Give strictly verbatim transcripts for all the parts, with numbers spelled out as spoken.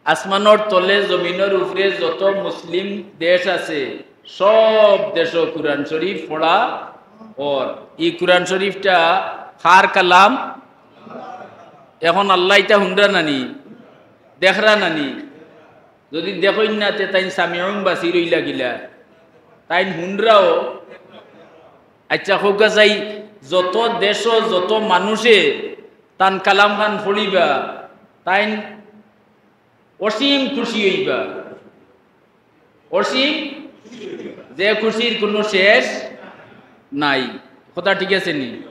আসমানর তলে জমিনর উপরে যত মুসলিম দেশ আছে, সব দেশো কুরআন শরীফ পড়া অর। ই কুরআন শরীফটা কার কালাম? এখন আল্লায় ইতা হুনরা নানি, দেখরা নানি? যদি দেখইন না, তে তাইন সামিউন বাসির অইলা কিলা? তাইন হুনরাও। আচ্ছা, কউক্কা চাই, যত দেশো যত মানুষে তান কালাম খান পড়িবা, তাইন অসীম খুশি অইবা, অসীম, যে খুশির কুনু শেষ নাই। কথা ঠিক আছে নি?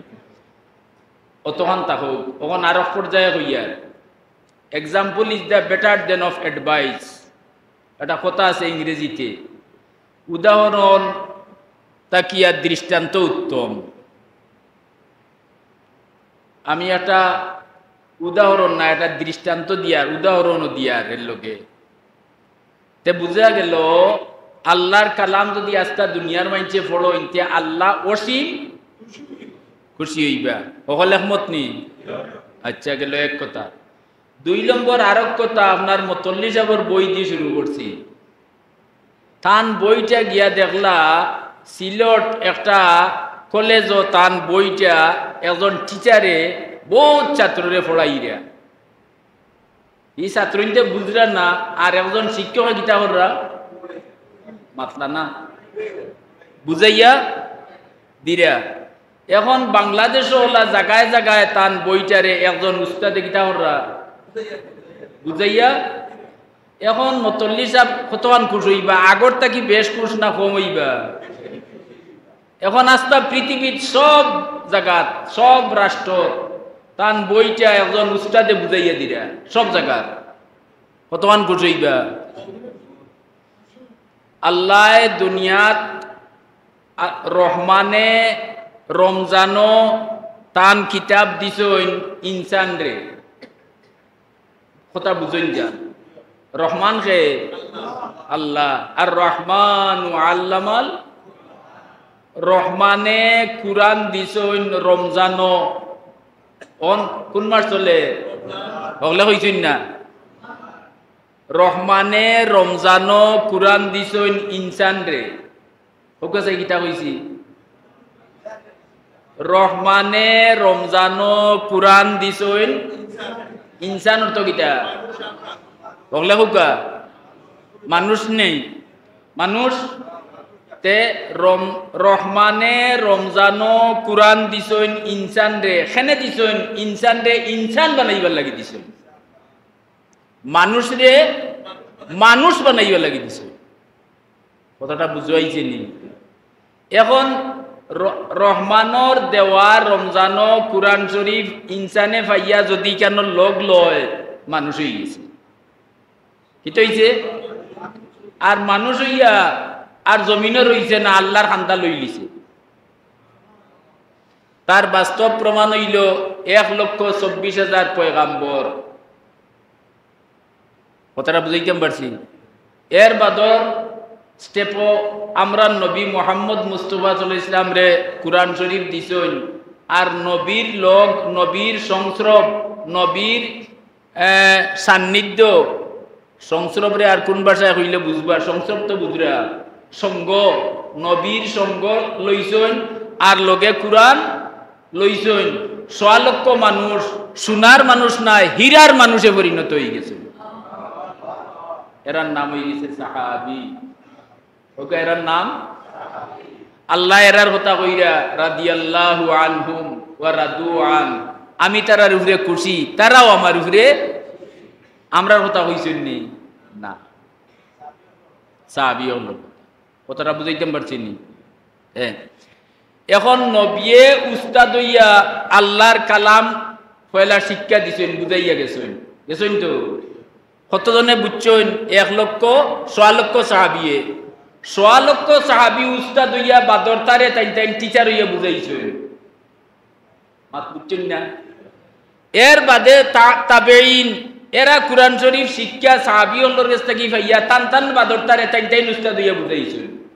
অতখান থাকউক, অখন আরক পর্যায়ে কইয়ার, "Example is the better than of advice।" একটা কথা আছে ইংরেজিতে, "উদাহরণ থাকিয়া দৃষ্টান্ত উত্তম।" আমি একটা উদাহরণ না, একটা দৃষ্টান্ত দিয়ার, উদাহরণও দিয়ার এর লগে। তে বুঝা গেল, আল্লার কালাম যদি আস্তা দুনিয়ার মাইনষে পড়ইন, তে আল্লা অসীম খুশি অইবা। হকল একমত নি? আচ্ছা, গেল এক কথা। দুই নম্বর আরক কথা, আপনার মতল্লি সাবর বই দি শুরু করছি। তান বইটা গিয়া দেখলা, সিলট একটা কলেজো তান বইটা একজন টিচারে বউত ছাত্ররে পড়াইরা। ই ছাত্রইন্তে বুঝরা না, আর একজন শিক্ষকে কিতা কররা? মাতলা না, বুঝাইয়া দিরা। এখন বাংলাদেশো অলা জাগায় জাগায় তান বইটারে একজন উস্তাদে কিতা কররা? বুঝাইয়া। এখন মতল্লি সাব কতখান খুশ অইবা? আগর থাকি বেশ খুশ না কম অইবা? এখন আস্তা পৃথিবীর সব জাগাত, সব রাষ্ট্রত তান বইটা একজন উস্তাদে বুঝাইয়া দিরা, সব জাগাত। কতখান খুশ অইবা? আল্লায় দুনিয়াত, আ, রহমানে রমজানো তান কিতাব দিছইন ইনসানরে। কথা বুঝইন যান। রহমান কে? আল্লা। আর রহমান আল্লামাল, রহমানে কুরআন দিছইন রমজানো। অন কুন মাস চলে? হকলে কইছইন না? রহমানে রমজানো কুরআন দিছইন ইনসানরে। কউক্কা চাই কিতা কইছি? রহমানে রমজানো কুরআন দিছইন ইনসান অর্থ কিতা? হকলে কউক্কা। মানুষ নি? মানুষ। তে রম-, রহমানে রমজানো কুরআন দিছইন ইনসানরে। কেনে দিছইন? ইনসানরে ইনসান বানাইবার লাগি দিছইন। মানুষরে মানুষ বানাইবার লাগি দিছইন। কথাটা বুঝাইছে নি? এখন র-, রহমানর দেওয়া রমজানো কুরআন শরীফ ইনসানে পাইয়া যদি কেন লগ লয়, মানুষ অইগেছে। কিতা অইছে? আর মানুষ অইয়া আর জমিনো রইছে না, আল্লার কান্দা লইলিছে। তার বাস্তব প্রমাণ অইলো এক লক্ষ চব্বিশ হাজার পয়গাম্বর। কথাটা বুঝাইতাম পারছি? এর বাদর step-ও আমরার নবী মোহাম্মদ মুস্তফা সাল্লাল্লাহু আলাইহি ওয়াসাল্লামরে কুরআন শরীফ দিছইন, আর নবীর লগ, নবীর সংস্রব, নবীর, এ, সান্নিধ্য, সংস্রবরে আর কুন ভাষায় কইলে বুঝবা? সংস্রব তো বুঝরা, সঙ্গ, নবীর সঙ্গ লইছইন, আর লগে কুরআন লইছইন। সোয়া লক্ষ মানুষ, সোনার মানুষ নায়, হীরার মানুষে পরিণত অইগেছে। এরার নাম অইগেছে সাহাবী। কউক্কা এরার নাম? আল্লায় এরার কথা কইরা, "রাদিয়াল্লাহু আনহুম ওয়া রাদু আন।" আমি তারার উপরে খুশি, তারাও আমার উপরে। আমরার কথা কইছইন নি? না। সাহাবী অকলর কথা। কথাটা বুঝাইতাম পারছি নি? হ্যাঁ। এখন নবিয়ে উস্তাদ অইয়া আল্লার কালাম পয়লা শিক্ষা দিছইন, বুঝাইয়া গেছইন। গেছইন তো? কতজনে বুঝছইন? এক লক্ষ, সোয়া লক্ষ সাহাবিয়ে। সোয়া লক্ষ সাহাবি উস্তাদ অইয়া বাদর তারে তাইন তাইন teacher অইয়া বুঝাইছইন। মাত বুঝছইন না? এর বাদে তা-, তাবেইন, এরা কুরআন শরীফ শিক্ষা সাহাবি অকলর গেছ থাকি পাইয়া তান তান বাদর তারে তাইন তাইন উস্তাদ অইয়া বুঝাইছইন।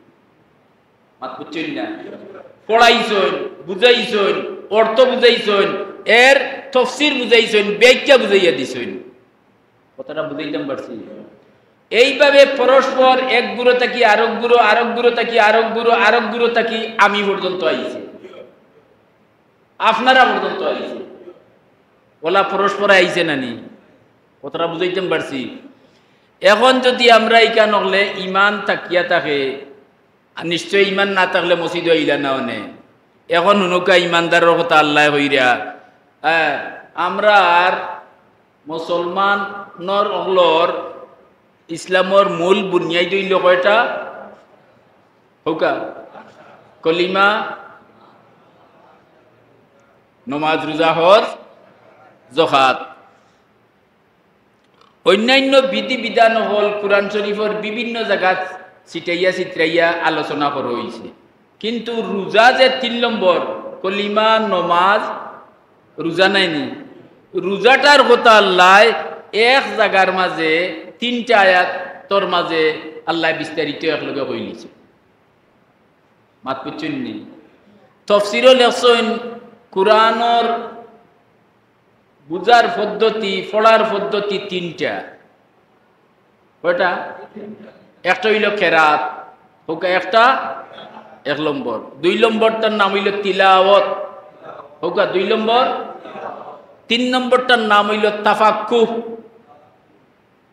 মাত বুঝছইন না? পড়াইছইন, বুঝাইছইন, অর্থ বুঝাইছইন, এর তফসির বুঝাইছইন, ব্যাখ্যা বুঝাইয়া দিছইন। তারা বুঝাইতাম পারছি? এইভাবে পরস্পর এক গুরু থাকি আরক গুরু, আরক গুরু থাকি আরক গুরু, আরক গুরু থাকি আমি পর্যন্ত আইছে, আপনারা পর্যন্ত আইছে। ওলা পরস্পরে আইছে না নি? কথাটা বুঝাইতাম পারছি? এখন যদি আমরা ইখান অকলে ইমান থাকিয়া থাকে, আর নিশ্চয় ইমান না থাকলে মসজিদো আইলা না অনে। এখন হুনুকা ইমানদারর কথা আল্লায় কইরা, হ্যাঁ, আমরার মুসলমানর অকলর ইসলামর মূল বুনিয়াদ অইলো কয়টা? কউক্কা, কলিমা, নমাজ, রুজা, হজ, জকাত। অইন্যাইন্য বিধি বিধান অকল কুরআন শরীফর বিভিন্ন জাগাত ছিটাইয়া ছিতরাইয়া আলোচনা করা অইছে। কিন্তু রুজা যে তিন নম্বর, কলিমা, নমাজ, রুজা নায় নি? রুজাটার কথা আল্লায় এক জাগার মাঝে তিনটা আয়াতর মাঝে আল্লায় বিস্তারিত একলগে কইলিছে। মাত বুঝছইন নি? তফসিরো লেখছইন, কুরআনর বুঝার পদ্ধতি, পড়ার পদ্ধতি তিনটা। কয়টা? একটা অইলো কেরাত, কউক্কা একটা, এক নম্বর। দুই নম্বরটার নাম অইলো তিলাওয়াত, কউক্কা দুই নম্বর। তিন নম্বরটার নাম অইলো তাফাক্কুহ।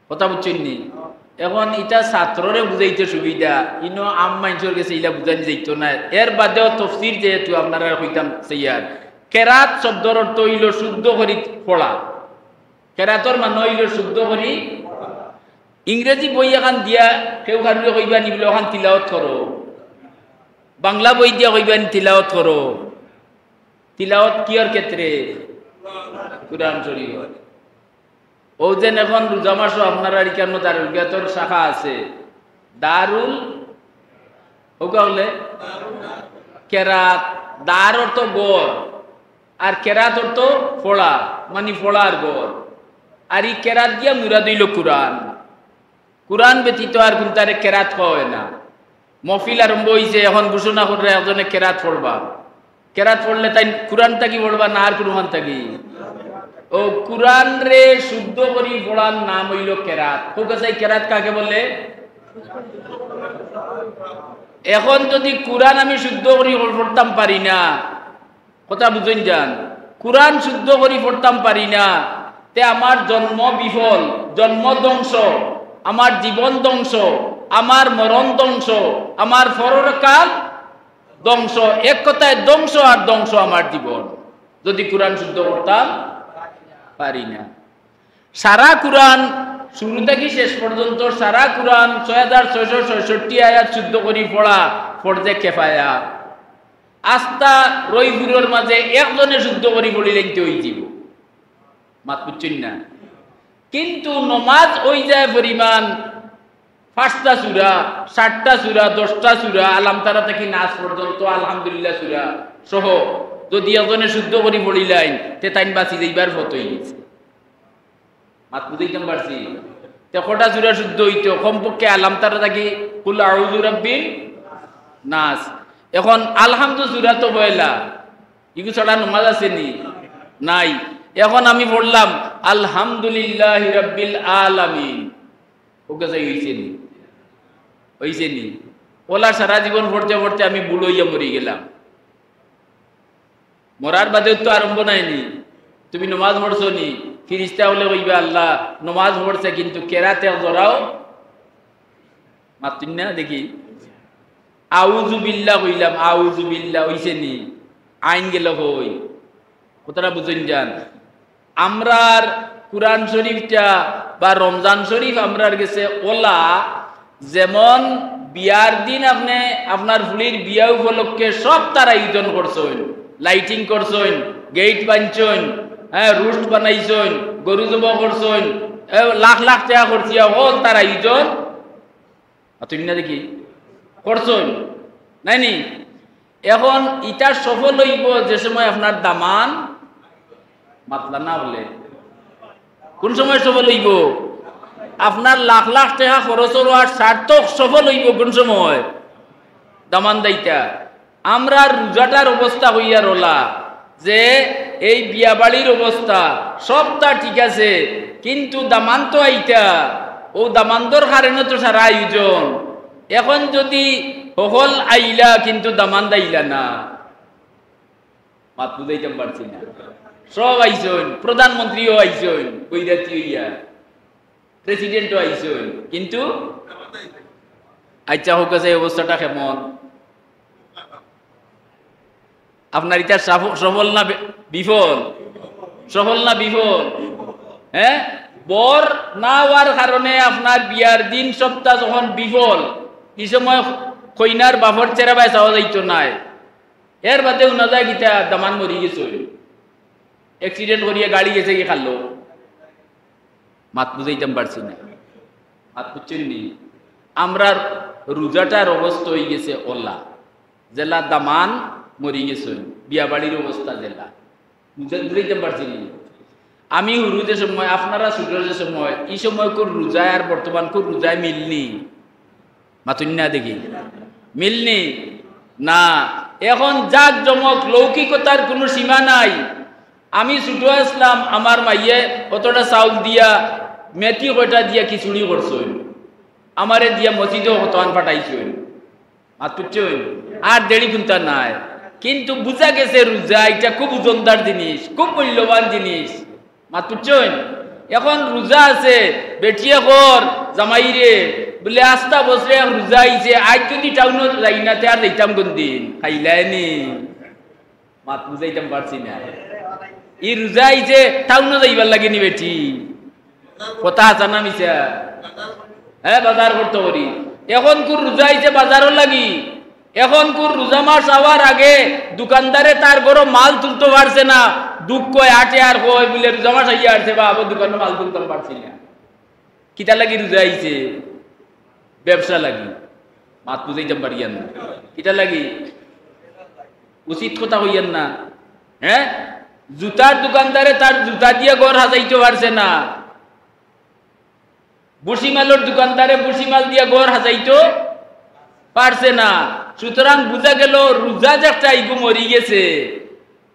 কথা বুঝছইন নি? এখন ইটা ছাত্ররে বুঝাইতে সুবিধা, ইনো আম মানষর গেছে ইলা বুঝানি যাইতো না। এর বাদেও তফসির যেহেতু আপনারারে কইতাম চাইয়ার, কেরাত শব্দর অর্থ অইলো শুদ্ধ করি পড়া। কেরাতর মানে অইলো শুদ্ধ করি। ইংরেজি বই এখান দিয়া কেউ কারুরে কইবা নি বুলে, "ওখান তিলাওয়াত করো।" বাংলা বই দিয়া কইবা নি, "তিলাওয়াত করো।" তিলাওয়াত কিয়র ক্ষেত্রে? কুরআন শরীফ। অউ যেন এখন রোজা মাসো আপনারার ইখানো দারুল কিরাতর শাখা আছে, দারুল, কউক্কা অকলে, কেরাত, দার অর্থ ঘর, আর কেরাত অর্থ পড়া, মানি পড়ার ঘর। আর ই কেরাত দিয়া মুরাদ অইলো কুরআন। কুরআন ব্যতীত আর কুনটারে কেরাত কওয়া অয় না। মহফিল আরম্ভ অইছে, এখন ঘোষণা কররা একজনে কেরাত পড়বা। কেরাত পড়লে তাইন কুরআন থাকি পড়বা না আর কুনুখান থাকি? অউ কুরআনরে শুদ্ধ করি পড়ার নাম অইলো কেরাত। কউক্কা চাই, কেরাত কাকে বলে? এখন যদি কুরআন আমি শুদ্ধ করি পড়তাম পারি না, কথা বুঝইন যান, কুরআন শুদ্ধ করি পড়তাম পারি না, তে আমার জন্ম বিফল, জন্ম ধ্বংস, আমার জীবন ধ্বংস, আমার মরণ ধ্বংস, আমার পরকাল ধ্বংস। এক কথায় ধ্বংস আর ধ্বংস আমার জীবন, যদি কুরআন শুদ্ধ করতাম পারি না। সারা কুরআন শুরু থাকি শেষ পর্যন্ত সারা কুরআন ছয় হাজার ছয়শো ছয়ষট্টি আয়াত শুদ্ধ করি পড়া ফরজে কেফায়া। আস্তা রইপুরর মাঝে একজনে শুদ্ধ করি পড়িলাইন তে অইযিবো। মাত বুঝছইন না? কিন্তু নমাজ অইযায় পরিমাণ পাঁচটা সূরা, সাতটা সূরা, দশটা সূরা, আলাম তারা থাকি নাস পর্যন্ত, আলহামদুলিল্লাহ সূরা সহ যদি একজনে শুদ্ধ করি পড়িলাইন, তে তাইন বাঁচি যাইবার পথ অইগেছে। মাত বুঝাইতাম পারছি? তে কটা সূরা শুদ্ধ অইতো? কমপক্ষে আলাম তারা থাকি কুল আউযু রাব্বিন নাস। এখন আলহামদু সূরা তো পয়লা, ইগু ছাড়া নমাজ আছে নি? নাই। এখন আমি পড়লাম আলহামদুলিল্লাহি রাব্বিল আলামিন। ওকে যাই অইছে নি? অইছে নি? ওলা সারা জীবন পড়তে পড়তে আমি বুড়া অইয়া মরি গেলাম। মরার বাদে তো আরম্ভ নাই নি? তুমি নমাজ পড়ছো নি? ফিরিস্তা অকলে কইবা, "আল্লাহ নমাজ পড়ছে কিন্তু কেরাতে জোরাও।" মাতুন না দেখি। আউযুবিল্লাহ কইলাম, আউযুবিল্লাহ অইছে নি? আইন গেল কই? কথাটা বুঝইন যান। আমরার কুরআন শরীফটা বা রমজান শরীফ আমরার গেছে ওলা, যেমন বিয়ার দিন আপনে আপনার ফুলির বিয়া উপলক্ষে সব তার আয়োজন করছইন, lighting করছইন, gate বানছইন, হ্যাঁ, roast বানাইছইন, গরু জব করছইন, এ, লাখ লাখ টেকা খরচিয়া হল তার আয়োজন। আর তুমি না দেখি করছইন, নাই নি? এখন ইটা সফল অইবো যে সময় আপনার দামান মাতলা না বলে। কোন সময় সফল অইবো? আপনার লাখ লাখ টেকা খরচ অওয়ার সার্থক সফল অইবো কোন সময়? দামান দেইতা। আমরার রোজাটার অবস্থা অইয়া রলা, যে এই বিয়া বাড়ির অবস্থা সবটা ঠিক আছে, কিন্তু দামান তো আইতা, ও দামান্দর কারণে তো সারা আয়োজন। এখন যদি হকল আইলা কিন্তু দামান্দ আইলা না, মাত বুঝাইতাম পারছি না। সব আইছইন, প্রধানমন্ত্রীও আইছইন, বৈরাতি হইয়া, প্রেসিডেন্টও আইছইন, কিন্তু আচ্ছা হোক আছে, এই অবস্থাটা কেমন? আপনার ইটা সফ-, সফল না বে-, বিফল? সফল না বিফল? হ্যাঁ, বর না হওয়ার কারণে আপনার বিয়ার দিন সপ্তাহ যখন বিফল, এই সময় কইনার বাপর চেরা বায় চাওয়া যাইতো নায়। এর বাদে হুনা যায় কিতা দামান মরি গেছে, অ্যাক্সিডেন্ট করিয়া গাড়ি গেছে কি খালো। মাত বুঝাইতাম পারছি না, মাত বুঝছইন নি? আমরার রোজাটার অবস্থা হয়ে গেছে ওলা, যেলা দামান মরি গেছে, বিয়া বাড়ির অবস্থা যেলা। বুঝা-, বুঝাইতাম পারছি নি? আমি হুরু যে সময়, আপনারা ছোট যে সময়, এই সময় কোন রোজায় আর বর্তমান কোন রোজায় মিলনি? মাতুন না দেখি, মিলনি? না। এখন জাক জমক লৌকিকতার কোনো সীমা নাই। আমি ছোট আসলাম, আমার মাইয়ে অতটা চাউল দিয়া, মেথি কয়টা দিয়া খিচুড়ি করছইন, আমারে দিয়া মসজিদও কতখান ফাটাইছইন। মাত বুঝছইন? আর দেরি কুন্তা নাই। কিন্তু বুঝা গেছে রোজা এটা খুব ওজনদার জিনিস, খুব মূল্যবান জিনিস। মাত বুঝছইন? এখন রোজা আছে, বেটিয়ে কর জামাইরে, বলে, "আস্তা বছরে এক রোজা আইছে, আজ যদি টাউনো যাই না, তে আর যাইতাম কোন দিন?" খাইলায় নি? মাত বুঝাইতাম পারছি না। ই রোজা আইছে, টাউনো যাইবার লাগি নি বেটি? কথা হাছা না মিছা? হ্যাঁ, বাজার করতে করি। এখন কোন রোজা আইছে বাজারও লাগি। এখন কোন রোজা মাস আওয়ার আগে দোকানদারে তার ঘরো মাল তুলতে পারছে না, দুঃখ হয়, আটে আর কয় বলে, "রোজা মাস আইয়া আসছে বা, আবার দোকানো মাল তুলতাম পারছি না।" কিতা লাগি রোজা আইছে? ব্যবসা লাগি। মাত বুঝাইতাম পারিয়ার না। কিতা লাগি? উচিত কথা কইয়ার না। হ্যাঁ, জুতার দোকানদারে তার জুতা দিয়া ঘর হাজাইতে পারছে না, ভুসিমালর দোকানদারে ভুসিমাল দিয়া ঘর হাজাইতো পারছে না। সুতরাং বুঝা গেল রোজা যে একটা ইগু মরি গেছে,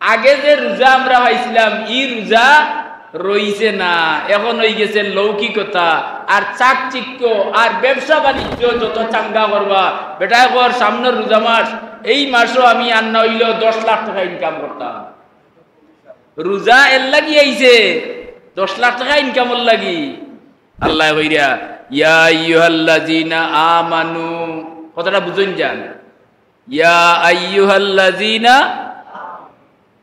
আগে যে রোজা আমরা পাইছিলাম, ই রোজা রইছে না, এখন হয়ে গেছে লৌকিকতা আর চাকচিক্য আর ব্যবসা বাণিজ্য যত চাঙ্গা করবা। বেটায় কর, "সামনের রোজা মাস, এই মাসও আমি আন্না হইলেও দশ লাখ টাকা ইনকাম করতাম।" রোজা এর লাগি আইছে, দশ লাখ টাকা ইনকামর লাগি। আল্লাহ কইরা, "ইয়া আইয়ুহাল্লাযিনা আমানু", কথাটা বুঝইন যান, "ইয়া আইয়ুহাল্লাযিনা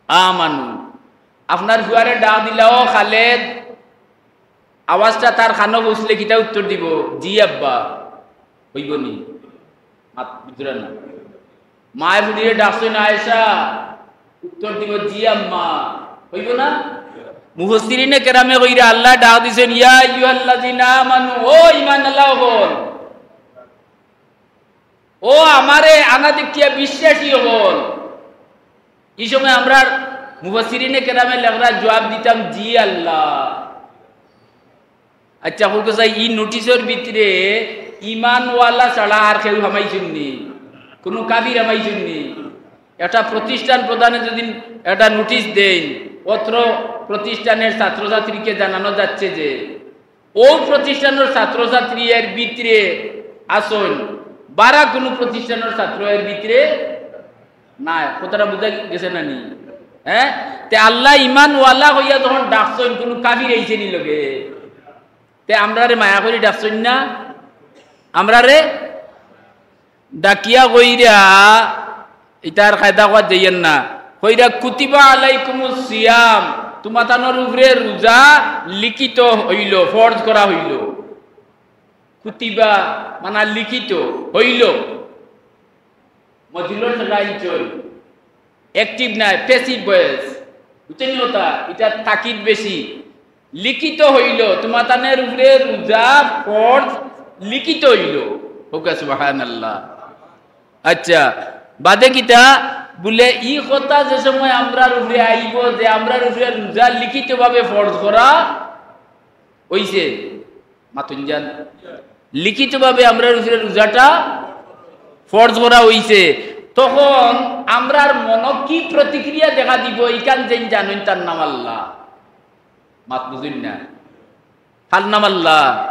আমানু।" আপনার ফুয়ারে ডাক দিলা, "ও খালেদ।" আওয়াজটা তার কানো পৌঁছলে কিতা উত্তর দিব? "জি আব্বা।" হইব নি? মাত বুঝরা না। মায় ফুড়িরে ডাকছইন, "আয়েশা।" উত্তর দিব, "জি আম্মা।" হইব না? মুফাসসিরিনে কেরামে কইরা আল্লাহ ডাক দিছইন, "ইয়া আইয়ুহাল্লাযিনা আমানু", ও ইমান আলা অকল, ও আমারে আনা দেখিয়া বিশ্বাসী অকল। এই সময় আমরা মুফাসসিরিনে কেরামে লেখরা জবাব দিতাম, "জি আল্লাহ।" আচ্ছা, কউক্কা চাই, ই নোটিশর ভিতরে ইমানওয়ালা ছাড়া আর কেউ হামাইছইন নি? কোনো কাফির হামাইছইন নি? একটা প্রতিষ্ঠান প্রধানে যদি একটা নোটিশ দেন, অত্র প্রতিষ্ঠানের ছাত্রছাত্রীকে জানানো যাচ্ছে যে ও প্রতিষ্ঠানের ছাত্রছাত্রী এর ভিতরে আছইন, বারা কোনো প্রতিষ্ঠানের ছাত্র এর ভিতরে নাই। কথাটা বুঝা গেছে না নি? হ্যাঁ, তে আল্লাহ ইমানওয়ালা কইয়া যখন ডাকছইন, কোনো কাফির আইছে নি লগে? তে আমরারে মায়া করি ডাকছইন না? আমরারে ডাকিয়া কইরা, ইতার কায়দা কওয়া যাইয়ের না। কইরা, "কুতিবা আলাইকুমুস সিয়াম", তুমাতানর উপরে রোজা লিখিত হইল, ফরজ করা হইল। কুতিবা মানা লিখিত হইল। মজিলর ঠেকা ইঞ্চল। অ্যাক্টিভ নাই, প্যাসিভ ভয়েস। বুঝছইন নি কথা? ইটা তাকিদ বেশি। লিখিত হইল, তুমাতানর উপরে রোজা ফরজ লিখিত হইল। কউক্কা সুবহানাল্লাহ। আচ্ছা, বাদে কিতা? বুলে, ই কথা যে সময় আমরার উপরে আইব যে আমরার উপরে রোজা লিখিতভাবে ফরজ করা হইছে, মাতুন যান, লিখিতভাবে আমরার উপরে রোজাটা ফরজ করা হইছে, তখন আমরার মনো কি প্রতিক্রিয়া দেখা দিবো, ইখান যেইন জানইন, তার নাম আল্লাহ। মাত বুঝইন না? কার নাম আল্লাহ?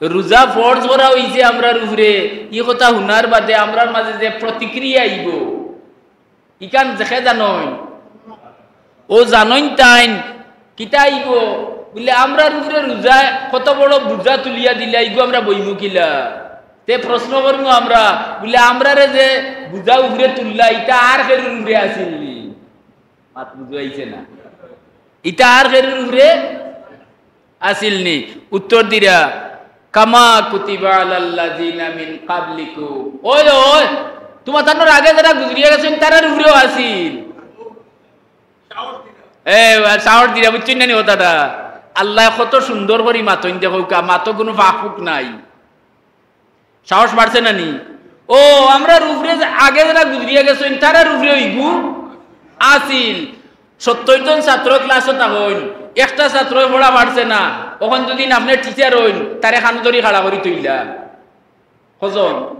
রোজা ফরজ করা অইছে আমরার উপরে, ই কথা হুনার বাদে আমরার মাঝে যে প্রতিক্রিয়া আইবো, ইখান যে কে জানইন? অউ জানইন তাইন। কিতা আইবো? বুলে, আমরার উপরে রোজায় কত বড় বুঝা তুলিয়া দিলা, ইগু আমরা বইমু কিলা? তে প্রশ্ন করমু আমরা, বুলে, আমরারে যে বুঝা উপরে তুললা, ইটা আর কেউর উপরে আছিল নি? মাত বুঝাইছে না? ইটা আর কেউর উপরে আছিল নি? উত্তর দিরা, "কামা কুতিবা আলাল্লাযিনা মিন ক্বাবলিকুম।" ওই, ওই, তুমাতানর আগে যারা গুজরিয়া গেছইন, তারার উপরেও আছিল। এ, আর সাহস দিরা, বুঝছইন না নি কথাটা? আল্লায় কত সুন্দর করি মাতইন, দেখউক্কা, মাতো কুনু ফাঁক ফুক নাই। সাহস বাড়ছে না নি? ও, আমরার উপরে যে আগে যারা গুজরিয়া গেছইন, তারার উপরে ইগু আছিল। সত্তইর জন ছাত্র ক্লাসো থাকইন, একটা ছাত্রয় পড়া পারছে না, অখন যদি আপনে টিচার অইন, তারে কানো ধরি খাড়া করি তুইলা। কয়জন?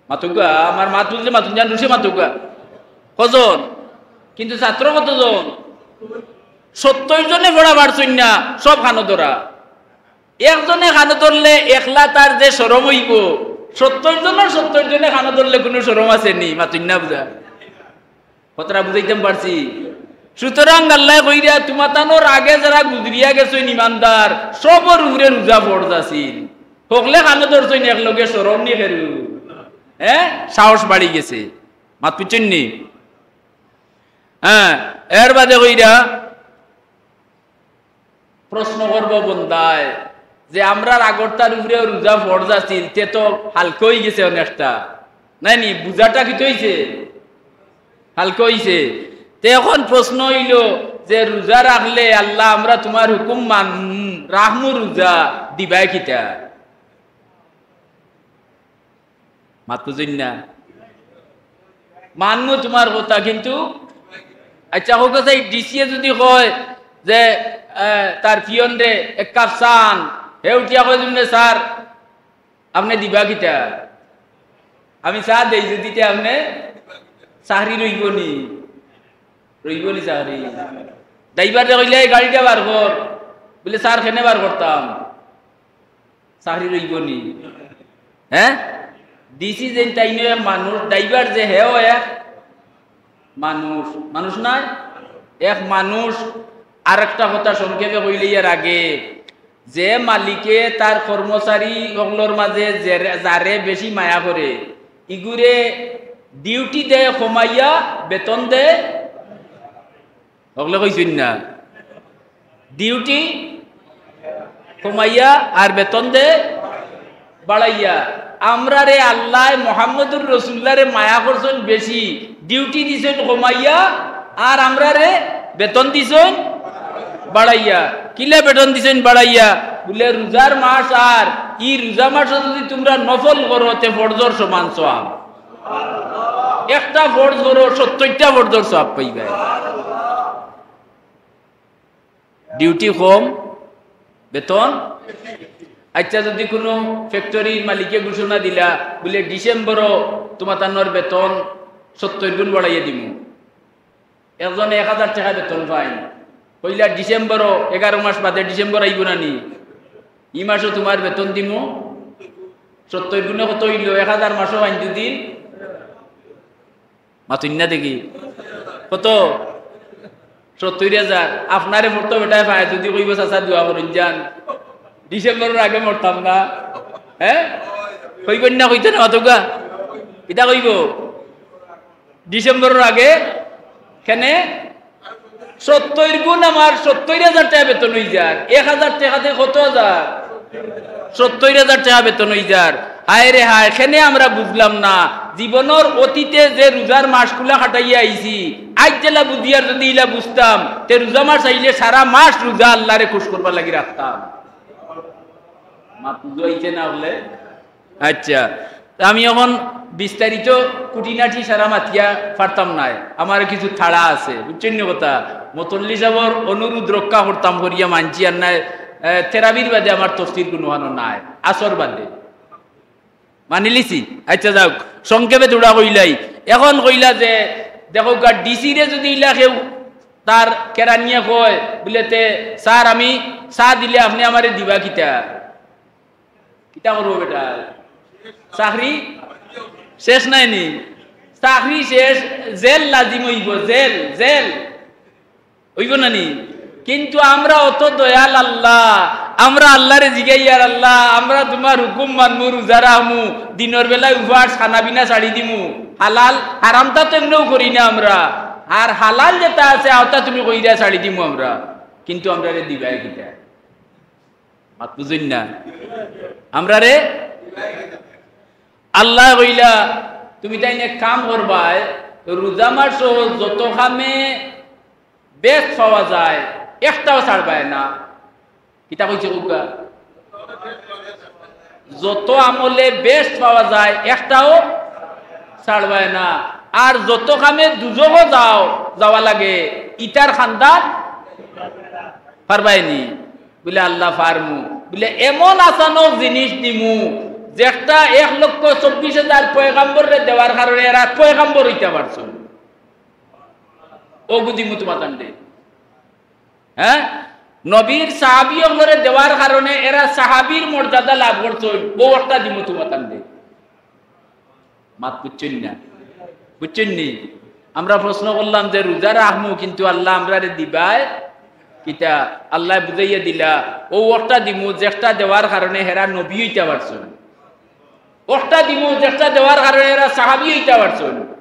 মাতউক্কা, আমার মাত বুঝলে মাতুন, জান রুশে মাতউক্কা। কয়জন? কিন্তু ছাত্র কতজন? সত্তইর জনে পড়া পারছইন না, সব কানো ধরা। একজনে কানো ধরলে একলা তার যে শরম অইবো, সত্তইর জনর সত্তইর জনে কানো ধরলে কুনু শরম আছে নি? মাতইন না বুঝা। কথাটা বুঝাইতাম পারছি? সুতরাং আল্লায় কইরা, তুমাতানর আগে যারা গুজরিয়া গেছইন ইমানদার, সবর উপরে রোজা ফরজ আছিল। হকলে কানো ধরছইন একলগে, শরম নি কেউর? হ্যাঁ, সাহস বাড়ি গেছে। মাত বুঝছইন নি? হ্যাঁ, এর বাদে কইরা, প্রশ্ন করবো বন্দায় যে, "আমরার আগরতার উপরেও রোজা ফরজ আছিল, তে তো হালকা অইগেছে অনেকটা, নায় নি? বুঝাটা কিতা অইছে? হালকা অইছে।" তে অখন প্রশ্ন অইলো যে, রোজা রাখলে আল্লাহ, আমরা তুমার হুকুম মান-, রাখমু রোজা, দিবায় কিতা? মাত বুঝইন না? মানমু তুমার কথা, কিন্তু আচ্ছা, কউক্কা চাই, ডিসিয়ে যদি কয় যে, আহ, তার পিয়নরে এক কাপ চা আন, হে উঠিয়া কয়, "দিমু নে স্যার, আপনে দিবা কিতা?" আমি চা দেই যদি, তে আপনে চাকরি রইবো নি? রইবো নি চাকরি? ড্রাইভাররে কইলে, "এই গাড়িটা বার কর", বুলে, "স্যার, কেনে বার করতাম?" চাকরি রইবো নি? হ্যাঁ? ডিসি যেইন তাইনও এক মানুষ, ড্রাইভার যে হেও এক মানুষ, মানুষ নায়? এক মানুষ। আরেকটা কথা সংক্ষেপে কইলে ইয়ার আগে, যে মালিকে তার কর্মচারী অকলর মাঝে যে, যারে বেশি মায়া করে, ইগুরে ডিউটি দেয় কমাইয়া, বেতন দেয় হকলে কইছইন না? ডিউটি কমাইয়া আর বেতন দে বাড়াইয়া। আমরারে আল্লায় মোহাম্মদুর রসুল্লারে মায়া করছইন বেশি, ডিউটি দিছইন কমাইয়া, আর আমরারে বেতন দিছইন বাড়াইয়া। কিলা বেতন দিছইন বাড়াইয়া? বুলে, রোজার মাস আর ই রোজা মাসো যদি তুমরা নফল করো, তে ফরজর সমান সওয়াব। একটা ফরজ করো, সত্তইরটা ফরজর সওয়াব পাইবায়। ডিউটি কম, বেতন। আচ্ছা, যদি কুনু ফ্যাক্টরির মালিকে ঘোষণা দিলা, বুলে, "ডিসেম্বরো তুমাতানর বেতন সত্তইর গুণ বাড়াইয়া দিমু।" একজনে এক হাজার টেকা বেতন পাইন, কইলা, "ডিসেম্বরো, এগারো মাস বাদে ডিসেম্বর আইবো না নি? ই মাসো তুমার বেতন দিমু সত্তইর গুণে।" কত অইলো? এক হাজার মাসো পাইন দুদিন, মাতইন না দেখি। কত? সত্তইর হাজার। আপনারে মরতো বেটায় পায়, যদি কইবো, "চাচা, দোয়া করইন যান, ডিসেম্বরর আগে মরতাম না।" হ্যাঁ? কইবো না, কইতো না, মাতউক্কা। ইতা কইবো, "ডিসেম্বরর আগে কেনে?" সত্তইর গুণ আমার সত্তইর হাজার টেকা বেতন অইযার। এক হাজার টেকাতে কত হাজার? সত্তইর হাজার টেকা বেতন অইযার। হায় রে হায়, কেনে আমরা বুঝলাম না। জীবনর অতীতে যে রোজার মাসগুলা কাটাইয়া আইছি, আইজ যেলা বুঝিয়ার যদি ইলা বুঝতাম, তে রোজা মাস আইলে সারা মাস রোজা আল্লারে খুশ করবার লাগি রাখতাম। মাত বুঝাইছে না বুলে? আচ্ছা, তে আমি অখন বিস্তারিত খুঁটিনাটি সারা মাতিয়া পারতাম নায়, আমার কিছু তাড়া আছে, বুঝছইন নি কথা? মতল্লি সাবর অনুরোধ রক্ষা করতাম করিয়া মানছি আর নায়, এ, তেরাবির বাদে আমার তফসির কুনুখানো নাই, আসর বাদে। মানিলিছি। আচ্ছা, যাউক, সংক্ষেপে থুড়া কইলাই। এখন কইলা যে, দেখউক্কা, ডিসিরে যুদি ইলা কেউ তার কেরানিয়ে কয়, বুলে, "তে স্যার, আমি চা দিলে আপনে আমারে দিবা কিতা?" কিতা করবো বেটা? চাকরি শেষ নায় নি? চাকরি শেষ, জেল লাজিম অইবো, জেল, জেল। অইবো না নি? কিন্তু আমরা অত দয়াল আল্লাহ, আমরা আল্লাহরে জিগাইয়ার, "আল্লাহ, আমরা তুমার হুকুম মানমু, রুজা রাখমু, দিনর বেলায় উপাস, খানা পিনা ছাড়ি দিমু, হালাল, হারামটা তো এমনেও করি না আমরা, আর হালাল যেটা আছে, অটা তুমি কইরা ছাড়ি দিমু আমরা, কিন্তু আমরারে দিবায় কিতা?" মাত বুঝইন না? আমরারে আল্লায় কইলা, "তুমি তাইন এক কাম করবায়, রুজা মাসো যত কামে বেহেস্ত পাওয়া যায়, একটাও ছাড়বায় না।" কিতা কইছে কউক্কা? যত আমলে বেহেস্ত পাওয়া যায়, একটাও ছাড়বায় না। আর যত কামে দুজখো যাও, যাওয়া লাগে, ইটার খান্দান পারবায় নি? বুলে, "আল্লাহ, পারমু।" বুলে, "এমন আচানক জিনিস দিমু, যেটা এক লক্ষ চব্বিশ হাজার পয়গাম্বররে দেওয়ার কারণে এরা পয়গাম্বর অইতা পারছইন।" অগু দিমু তুমাতানরে। হ্যাঁ, নবীর সাহাবী অকলরে দেওয়ার কারণে এরা সাহাবীর মর্যাদা লাভ করছইন, অউ একটা দিমু তুমাতানরে। মাত বুঝছইন না? বুঝছইন নি? আমরা প্রশ্ন করলাম যে রুজা রাখমু, কিন্তু আল্লাহ আমরারে দিবায় কিতা? আল্লায় বুঝাইয়া দিলা, অউ একটা দিমু, যেটা দেওয়ার কারণে হেরা নবী অইতা পারছইন। একটা দিমু, যেটা দেওয়ার কারণে এরা সাহাবী অইতা পারছইন।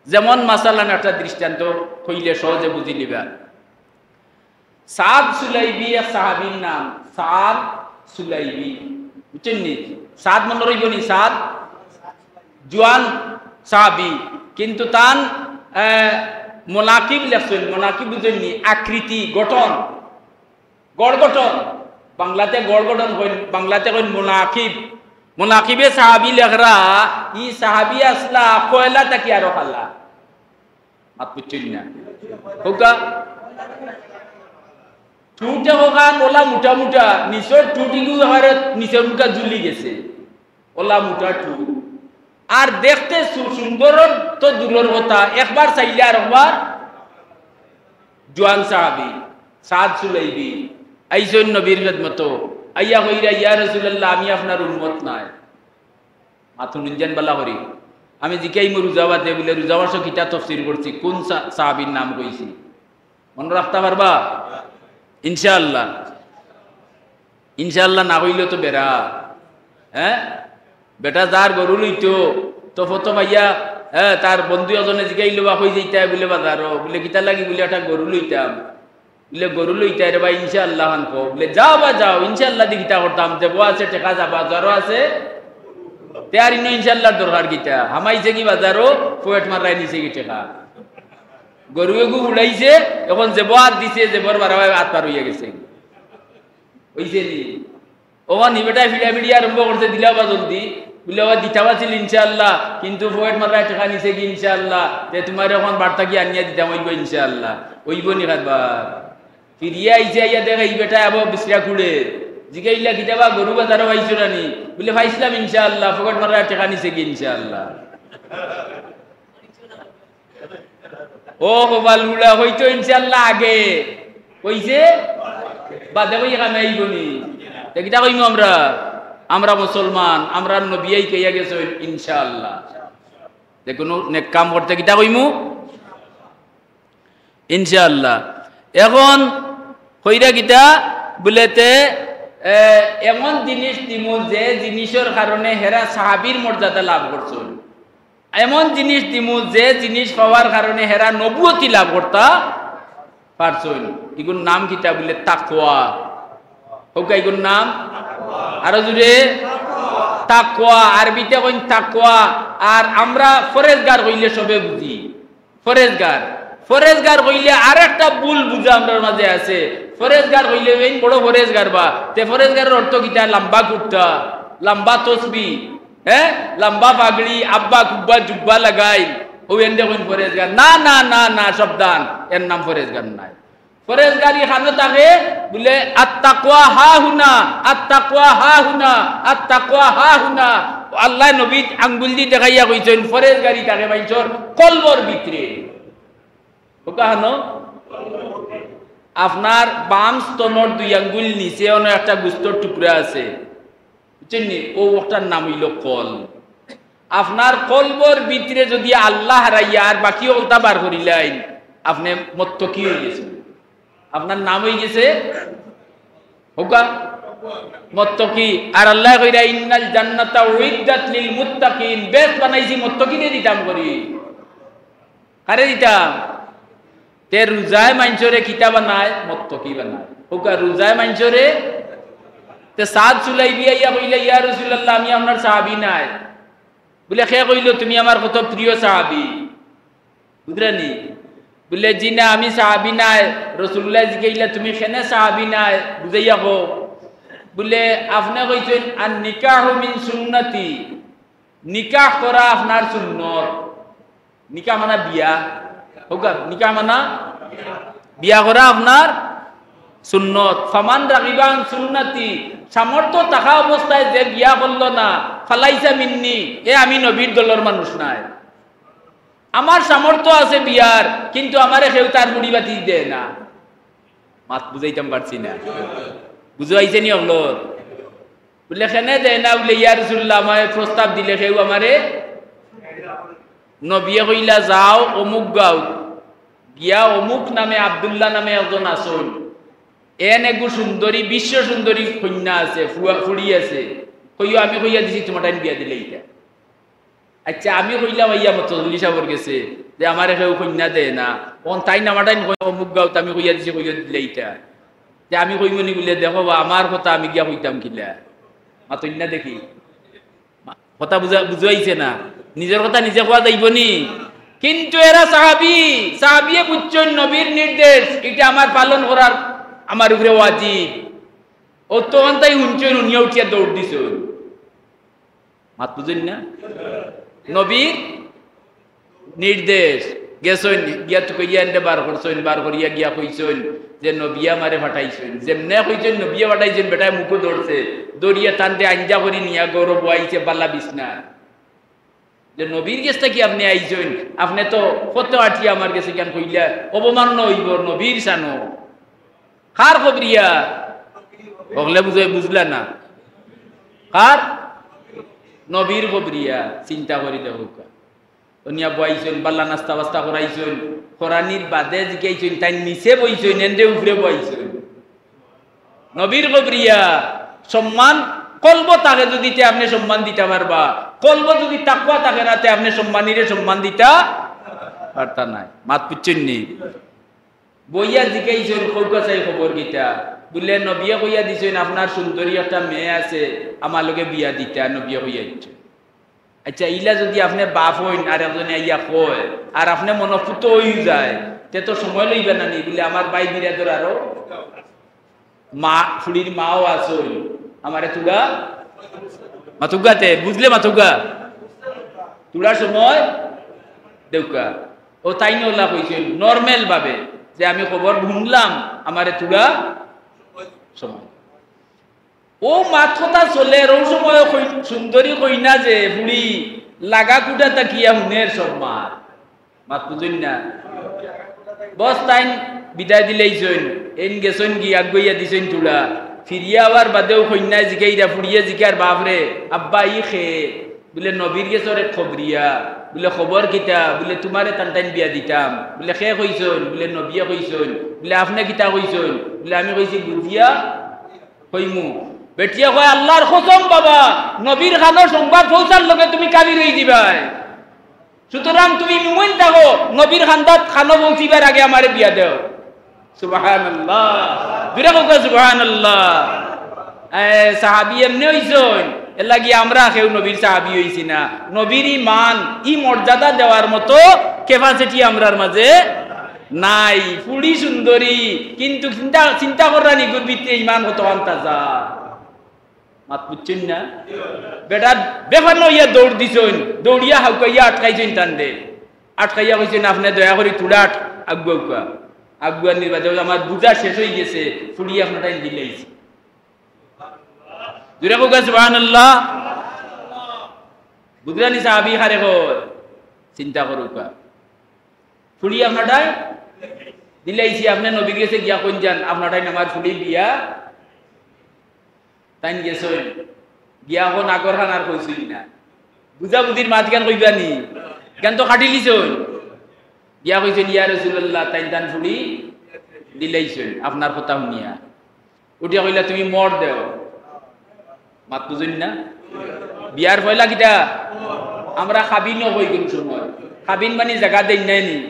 যেমন মাসালান একটা দৃষ্টান্ত কইলে সহজে বুঝিলিবা। সাদ সুলাইবি এক সাহাবীর নাম, সাদ সুলাইবি। বুঝছইন নি? সাদ মনো রইবো নি? সাদ জুয়ান সাহাবী, কিন্তু তান, আহ, মনাকিব লেখছইন, মনাকিব বুঝছইন নি? আকৃতি, গঠন, গড় গঠন। বাংলাতে গড় গঠন কইন, বাংলাতে কইন মনাকিব। মনাকিবে সাহাবী লেখরা, ই সাহাবী আছলা কয়লা থাকি আরো কালা। মাত বুঝছইন না? কউক্কা। ঠুটে কউক্কা, অলা মুটা মুটা, নিচর ঠুটিগু আবার নিচর মুখা ঝুলি গেছে। অলা মুটা ঠুট। আর দেখতে সু-, সুন্দর তো দূরর কথা, একবার চাইলে আরকবার জুয়ান সাহাবী, সাদ সুলাইবি, আইছইন নবীর খেদমতো, আইয়া কইরা, "ইয়া রাসূলুল্লাহ, আমি আপনার উম্মত নায়।" মাত হুনইন যেন বালা করি। আমি জিকাইমু রুজা বাদে, বুলে, "রুজা মাসো কিতা তফসির করছি, কুন সা-, সাহাবীর নাম কইছি?" মনো রাখতা পারবা? ইনশাআল্লাহ। ইনশাআল্লাহ না কইলে তো বেড়া। হ্যাঁ? বেটা যার গরু লইতো, তো ফটো পাইয়া, হ্যাঁ, তার বন্ধু এজনে জিকাইলো বা কই যাইতায়, বুলে, "বাজারো।" বুলে, "কিতার লাগি?" বুলে, "একটা গরু লইতাম।" বুলে, "গরু লইতায় রে ভাই, ইনশাআল্লাহ খান কও।" বুলে, "যাও বা যাও, ইনশাআল্লাহ দি কিতা করতাম, যেবো আছে টেকা যাবা, যারো আছে।" তে আর ইনো ইনশাআল্লাহর দরকার কিতা? হামাইছে কি বাজারো, পকেট মাররায় নিছে কি টেকা? গরু এগু উড়াইছে, এখন যেবো আত দিছে, যেবোর বারাবায় আত পার অইয়া গেছে। অইছে নি? অখন ই বেটায় ফিড়াফিড়ি আরম্ভ করছে, "দিলাও বা জলদি।" বুলে, "ও দিতাম আছিল ইনশাআল্লাহ, কিন্তু পকেট মাররায় টেকা নিছে কি ইনশাআল্লাহ, তে তুমারে অখন বার থাকি আনিয়া দিতাম অইবো ইনশাআল্লাহ।" অইবো নি কারবার? ফিরিয়া আইছে, আইয়া দেখে ই বেটায় আবার বিছরা খুড়ে। জিগাইলা, "কিতা বা গরু বাজারো পাইছো না নি?" বুলে, "পাইছলাম ইনশাআল্লাহ, পকেট মাররায় টেকা নিছে কি ইনশাআল্লাহ।" ও কপাল গুলা, কইতো ইনশাআল্লাহ আগে, কইছে বাদে কই কামে আইবো নি? তে কিতা কইমু আমরা? আমরা মুসলমান, আমরার নবীয়ে কইয়া গেছইন ইনশাআল্লাহ। যেকুনু নেক কাম করতে কিতা কইমু? ইনশাআল্লাহ। এখন কইরা কিতা বুলে তে, এ, এমন জিনিস দিমু যে জিনিসর কারণে হেরা সাহাবীর মর্যাদা লাভ করছইন। এমন জিনিস দিমু, যে জিনিস পাওয়ার কারণে হেরা নবুয়তি লাভ করতা পারছইন। ইগুর নাম কিতা বুলে? তাকওয়া। কউক্কা, ইগুর নাম? আরো জুরে। তাকওয়া। আরবিতে কইন তাকওয়া। আর আমরা ফরেজগার কইলে সবে বুঝি। ফরেজগার। ফরেজগার কইলে আরেকটা ভুল বুঝা আমরার মাঝে আছে। ফরেজগার কইলে এইন বড় ফরেজগার বা। তে ফরেজগারর অর্থ কিতা? লাম্বা কুর্তা, লাম্বা তসবি, হ্যাঁ, লাম্বা পাগড়ি, আব্বা কুব্বা জুব্বা লাগাইল, অউ এনরে কইন ফরেজগার। না, না, না, না, সাবধান, এর নাম ফরেজগার নায়। ফরেজগারি খানো থাকে বুলে, "আত্তাকওয়া হা হুনা, আত্তাকওয়া হা হুনা, আত্তাকওয়া হা হুনা।" আল্লায় নবীত আঙ্গুল দি দেখাইয়া কইছইন, পরহেজগারি থাকে মানষর কলবর ভিতরে। কউক্কা কেনে? আপনার বাম স্তনর দুই আঙ্গুল নিচে অনো একটা গোস্তর টুকরা আছে, বুঝছইন নি? অউ অকটার নাম অইলো কলব। আপনার কলবর ভিতরে যুদি আল্লা হারাইয়া আর বাকি অকলতা বার করিলাইন, আপনে মুত্তাকি অইগেছইন। আপনার নাম অইগেছে, কউক্কা, মুত্তাকি। আর আল্লায় কইরা, "ইন্নাল জান্নাতা উইদ্দাত লিল মুত্তাকিন।" বেহেস্ত বানাইছি মুত্তাকিনরে দিতাম করি। কারে দিতাম? তে রোজায় মানষরে কিতা বানায়? মুত্তাকি বানায়। কউক্কা, রোজায় মানষরে। তে সাদ সুলাইবি আইয়া কইলা, "ইয়া রাসুলাল্লাহ, আমি আপনার সাহাবি নায়।" বুলে, "কে কইলো তুমি আমার কত প্রিয় সাহাবি?" বুঝরা নি? বুলে, "জি না, আমি সাহাবি নায়।" রসুলুল্লায় জিকাইলা, "তুমি কেনে সাহাবি নায়? বুঝাইয়া কও।" বুলে, "আপনে কইছইন, 'আন নিকাহু মিন সুন্নতি।'" নিকাহ করা আপনার সুন্নত। নিকাহ মানা বিয়া। কউক্কা, নিকাহ মানা বিয়া করা আপনার সুন্নত। "ফামান রাগিবা আন সুন্নতি", সামর্থ্য থাকা অবস্থায় যে বিয়া করলো না, "ফালাইসা মিন্নি", এ আমি নবীর দলর মানুষ নায়। আমার সামর্থ্য আছে বিয়ার, কিন্তু আমারে কেউ তার মুড়ি বাতি দেয় না। মাত বুঝাইতাম পারছি না, বুঝাইছে নি অকলর? বুলে, "কেনে দেয় না?" বুলে, "ইয়া রাসুলুল্লাহ, আমারে প্রস্তাব দিলে কেউ আমারে।" নবিয়ে কইলা, "যাও অমুক গাঁও গিয়া, অমুক নামে, আব্দুল্লাহ নামে একজন আছইন, এন এগু সুন্দরী, বিশ্ব সুন্দরী কইন্যা আছে, ফুয়া-, ফুড়ি আছে, কইও আমি কইয়া দিছি তুমার তাইন বিয়া দিলে ইতা।" আইচ্ছা, আমি কইলাম আইয়া মুতওয়াল্লি সাবর গেছে যে আমারে কেউ কইন্যা দেয় না, অখন তাইন আমার তাইন কইন অমুক গাঁওত আমি কইয়া দিছি, কইয়া দিলে ইতা। যে আমি কইমু নি বুলে, "দেখো বা, আমার কথা আমি গিয়া কইতাম কিলা?" মাতইন না দেখি। মা-, কথা বুঝা-, বুঝাইছে না? নিজর কথা নিজে কওয়া যাইবো নি? কিন্তু এরা সাহাবি, সাহাবিয়ে বুঝছইন নবীর নির্দেশ, ইটা আমার পালন করার আমার উপরে ওয়াজিব। অউ তখন তাইন হুনছইন, হুনিয়া উঠিয়া দৌড় দিছইন। মাত বুঝইন না? নবীর নির্দেশ। গেছইন, গিয়া তুকাইয়া এনরে বার করছইন, বার করিয়া গিয়া কইছইন যে নবিয়ে আমারে পাঠাইছইন। যেমনে কইছইন নবিয়ে পাঠাইছইন, বেটায় মুখো ধরছে, ধরিয়া তানরে আঞ্জা করি নিয়া ঘরো বওয়াইছে বালা বিছনা। যে নবীর গেছ থাকি আপনে আইছইন, আপনে তো পথো আটিয়া আমার গেছে কেন কইলা, অবমাননা অইবো নবীর শানো। কার খবরিয়া? অকলে বুঝাই বুঝলা না। কার? নবীর খবরিয়া। চিন্তা করি দেখউক্কা। অনিয়া বওয়াইছইন, বালা নাস্তা বাস্তা করাইছইন, করানির বাদে জিকাইছইন, তাইন নিচে বইছইন, এনরে উপরে বওয়াইছইন। নবীর খবরিয়া। সম্মান, কলবো থাকে যুদি তে আপনে সম্মান দিতা পারবা, কলবো যুদি তাকওয়া থাকে না, তে আপনে সম্মানীরে সম্মান দিতা পারতা নায়। মাত বুঝছইন নি? বইয়া জিকাইছইন, "কউক্কা চাই খবর কিতা?" বুলে, "নবিয়ে কইয়া দিছইন, আপনার সুন্দরী একটা মেয়ে আছে, আমার লগে বিয়া দিতা", নবিয়ে কইয়া দিছইন। আইচ্ছা, ইলা যুদি আপনে বাপ অইন আর একজনে আইয়া কয়, আর আপনে মনঃপূত অইও যায়, তে তো সময় লইবা না নি? বুলে, "আমার ভাই বিরাদর আরো মা, ফুড়ির মাও আছইন, আমারে তুড়া মাতউক্কা তে, বুঝলে মাতউক্কা, তুড়া সময় দেউক্কা।" অউ তাইন অলা কইছইন normal ভাবে যে, "আমি খবর হুনলাম, আমারে তুড়া সময়।" অউ মাত কথা চলের, অউ সময় কই-, সুন্দরী কইন্যা যে ফুড়ি লাগা কুটা থাকিয়া হুনের সব মাত। মাত বুঝইন না? বস তাইন বিদায় দিলাইছইন, এইন গেছইন গি আগুয়াইয়া দিছইন তুড়া। ফিরিয়া আওয়ার বাদেউ কইন্যায় জিকাইরা, ফুড়িয়ে জিকার বাপরে, "আব্বা, ই কে?" বুলে, "নবীর গেছর এক খবরিয়া।" বুলে, "খবর কিতা?" বুলে, "তুমারে তান তাইন বিয়া দিতাম।" বুলে, "কে কইছইন?" বুলে, "নবিয়ে কইছইন।" বুলে, "আপনে কিতা কইছইন?" বুলে, "আমি কইছি বুঝিয়া কইমু।" বেটিয়ে কয়, "আল্লার কসম বাবা, নবীর কানো সংবাদ পৌঁছার লগে তুমি কাফির অইযিবায়। সুতরাং তুমি মুমিন থাকো, নবীর কান্দাত কানো পৌঁছিবার আগে আমারে বিয়া দেও।" সুবহানাল্লাহ। জুরে কউক্কা সুবহানাল্লাহ। এ, সাহাবি এমনে অইছইন, এরলাগি আমরা কেউ নবীর সাহাবি অইছি না। নবীর ইমান, ই মর্যাদা দেওয়ার মতো capacity আমরার মাঝে নাই। ফুড়ি সুন্দরী, কিন্তু চিন্তা, চিন্তা কররা নি ইগুর ভিতরে ইমান কতখান তাজা। মাত বুঝছইন না? বেটা বেফান অইয়া দৌড় দিছইন, দৌড়িয়া হাউকাইয়া আটকাইছইন তানরে। আটকাইয়া কইছইন, "আপনে দয়া করি তুড়া আট-, আগুয়াউক্কা।" আগুয়ানির বাদে আমার বুঝা শেষ অইগেছে, ফুড়ি আপনার টাইম দিলাইছি। জুরে কউক্কা সুবহানাল্লাহ। বুঝরা নি সাহাবি কারে কয়? চিন্তা করউক্কা। ফুড়ি আপনারটাইন দিলাইছি, আপনে নবীর গেছে গিয়া কইন যান, আপনারটাইন আমার ফুড়ি বিয়া। তাইন গেছইন, গিয়া অখন আগর খান আর কইছইন না। বুঝাবুঝির মাত ইখান কইবা নি, ইখান তো কাটিলিছইন। গিয়া কইছইন, "ইয়া রাসুলুল্লাহ, তাইন তান ফুড়ি দিলাইছইন আপনার কথা হুনিয়া।" উঠিয়া কইলা, "তুমি মোহর দেও।" মাত বুঝইন না? বিয়ার পয়লা কিতা? আমরা কাবিনও কই কুন সময়। কাবিন মানি জাগা দেইন নায় নি?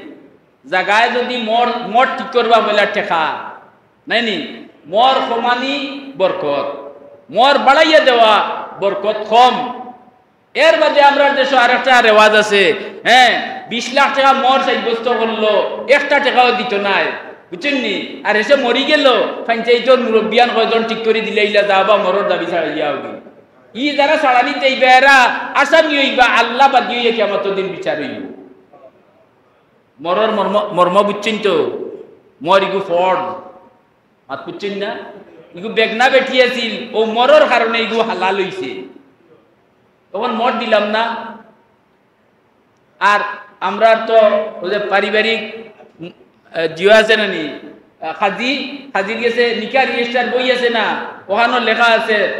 জাগায় যদি মোহর, মোহর ঠিক করবা পয়লা টেকা, নায় নি? মোহর কমানি বরকত, মোহর বাড়াইয়া দেওয়া বরকত কম। এর বাদে আমরার দেশো আরেকটা রেওয়াজ আছে, হ্যাঁ, বিশ লাখ টেকা মোহর সাব্যস্ত করলো, একটা টেকাও দিতো নায়, বুঝছইন নি? আর হেষে মরি গেলো, পঞ্চায়েতর মুরব্বিয়ান কয়জন ঠিক করি দিলাইলা, "যা বা, মোহরর দাবি ছাড়াইয়া আওগি।" ই যারা ছাড়ানিত যাইবা, এরা আসামি অইবা, আল্লাহ বাদী অইয়া কিয়ামতর দিন বিচার অইবো। মোহরর মর্ম, মর্ম বুঝছইন তো? মোহর ইগু ফরজ। মাত বুঝছইন না? ইগু বেগনা বেটি আছিল, অউ মোহরর কারণে ইগু হালাল অইছে। তখন মোহর দিলাম না। আর আমরার তো অউ যে পারিবারিক, উম, আহ, জিও আছে না নি? আহ, কাজি, কাজির গেছে নিকা রেজিস্টার বই আছে না? অখানো লেখা আছে,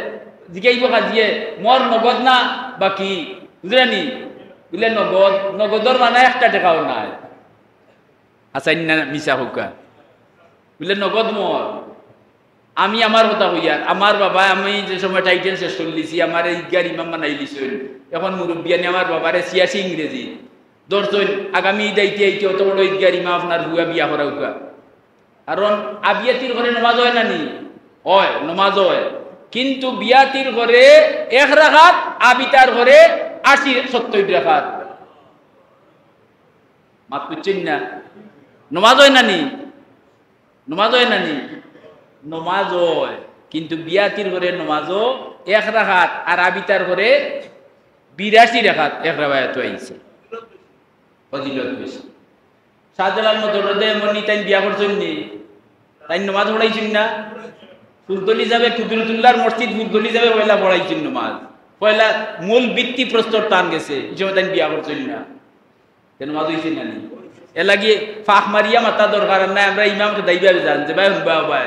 জিগাইবো কাজিয়ে, "মোহর নগদ না বাকি?" বুঝরা নি? বুলে, "নগদ।" নগদর মানে একটা টেকাও নাই। হাছাইন না মিছা কউক্কা? বুলে, "নগদ মোহর।" আমি আমার কথা কইয়ার, আমার বাবায়, আমি যে সময় টাইটেল শেষ করিলিছি, আমারে ইদগার ইমাম বানাইলিছইন। অখন মুরব্বিয়ানে আমার বাবারে ছিয়াশি ইংরেজি ধরছইন, আগামী ইদ আইতে আইতে অত বড় ইদগার ইমাম আপনার পুয়া বিয়া করাউক্কা। কারণ আবিয়াতির ঘরে নমাজ অয় না নি? অয়, নমাজ অয়। কিন্তু বিয়াতির ঘরে এক রাকাত, আবিতার ঘরে আশি, সত্তইর রাকাত। মাত বুঝছইন না? নমাজ অয় না নি? নমাজ অয় না নি? নমাজ অয়, কিন্তু বিয়াতির ঘরে নমাজও এক রাকাত, আর আবিতার ঘরে বিরাশি রাকাত, এক রেওয়ায়তো আইছে। ফজিলত বেশি। শাহজালাল মতরদে এমনি তাইন বিয়া করছইন নি? তাইন নমাজ পড়াইছইন না? ফুলতলি যাবে, কুদরতুল্লাহর মসজিদ ফুলতলি যাবে, পয়লা পড়াইছইন নমাজ। পয়লা মূল ভিত্তি প্রস্তর তান গেছে, ই সময় তাইন বিয়া করছইন না। তে নমাজ অইছে না নি? এর লাগি ফাঁক মারিয়া মাতা দরকার নাই, আমরা ইমাম খেদাইবা জান যে ভাই হুনবা ভাই।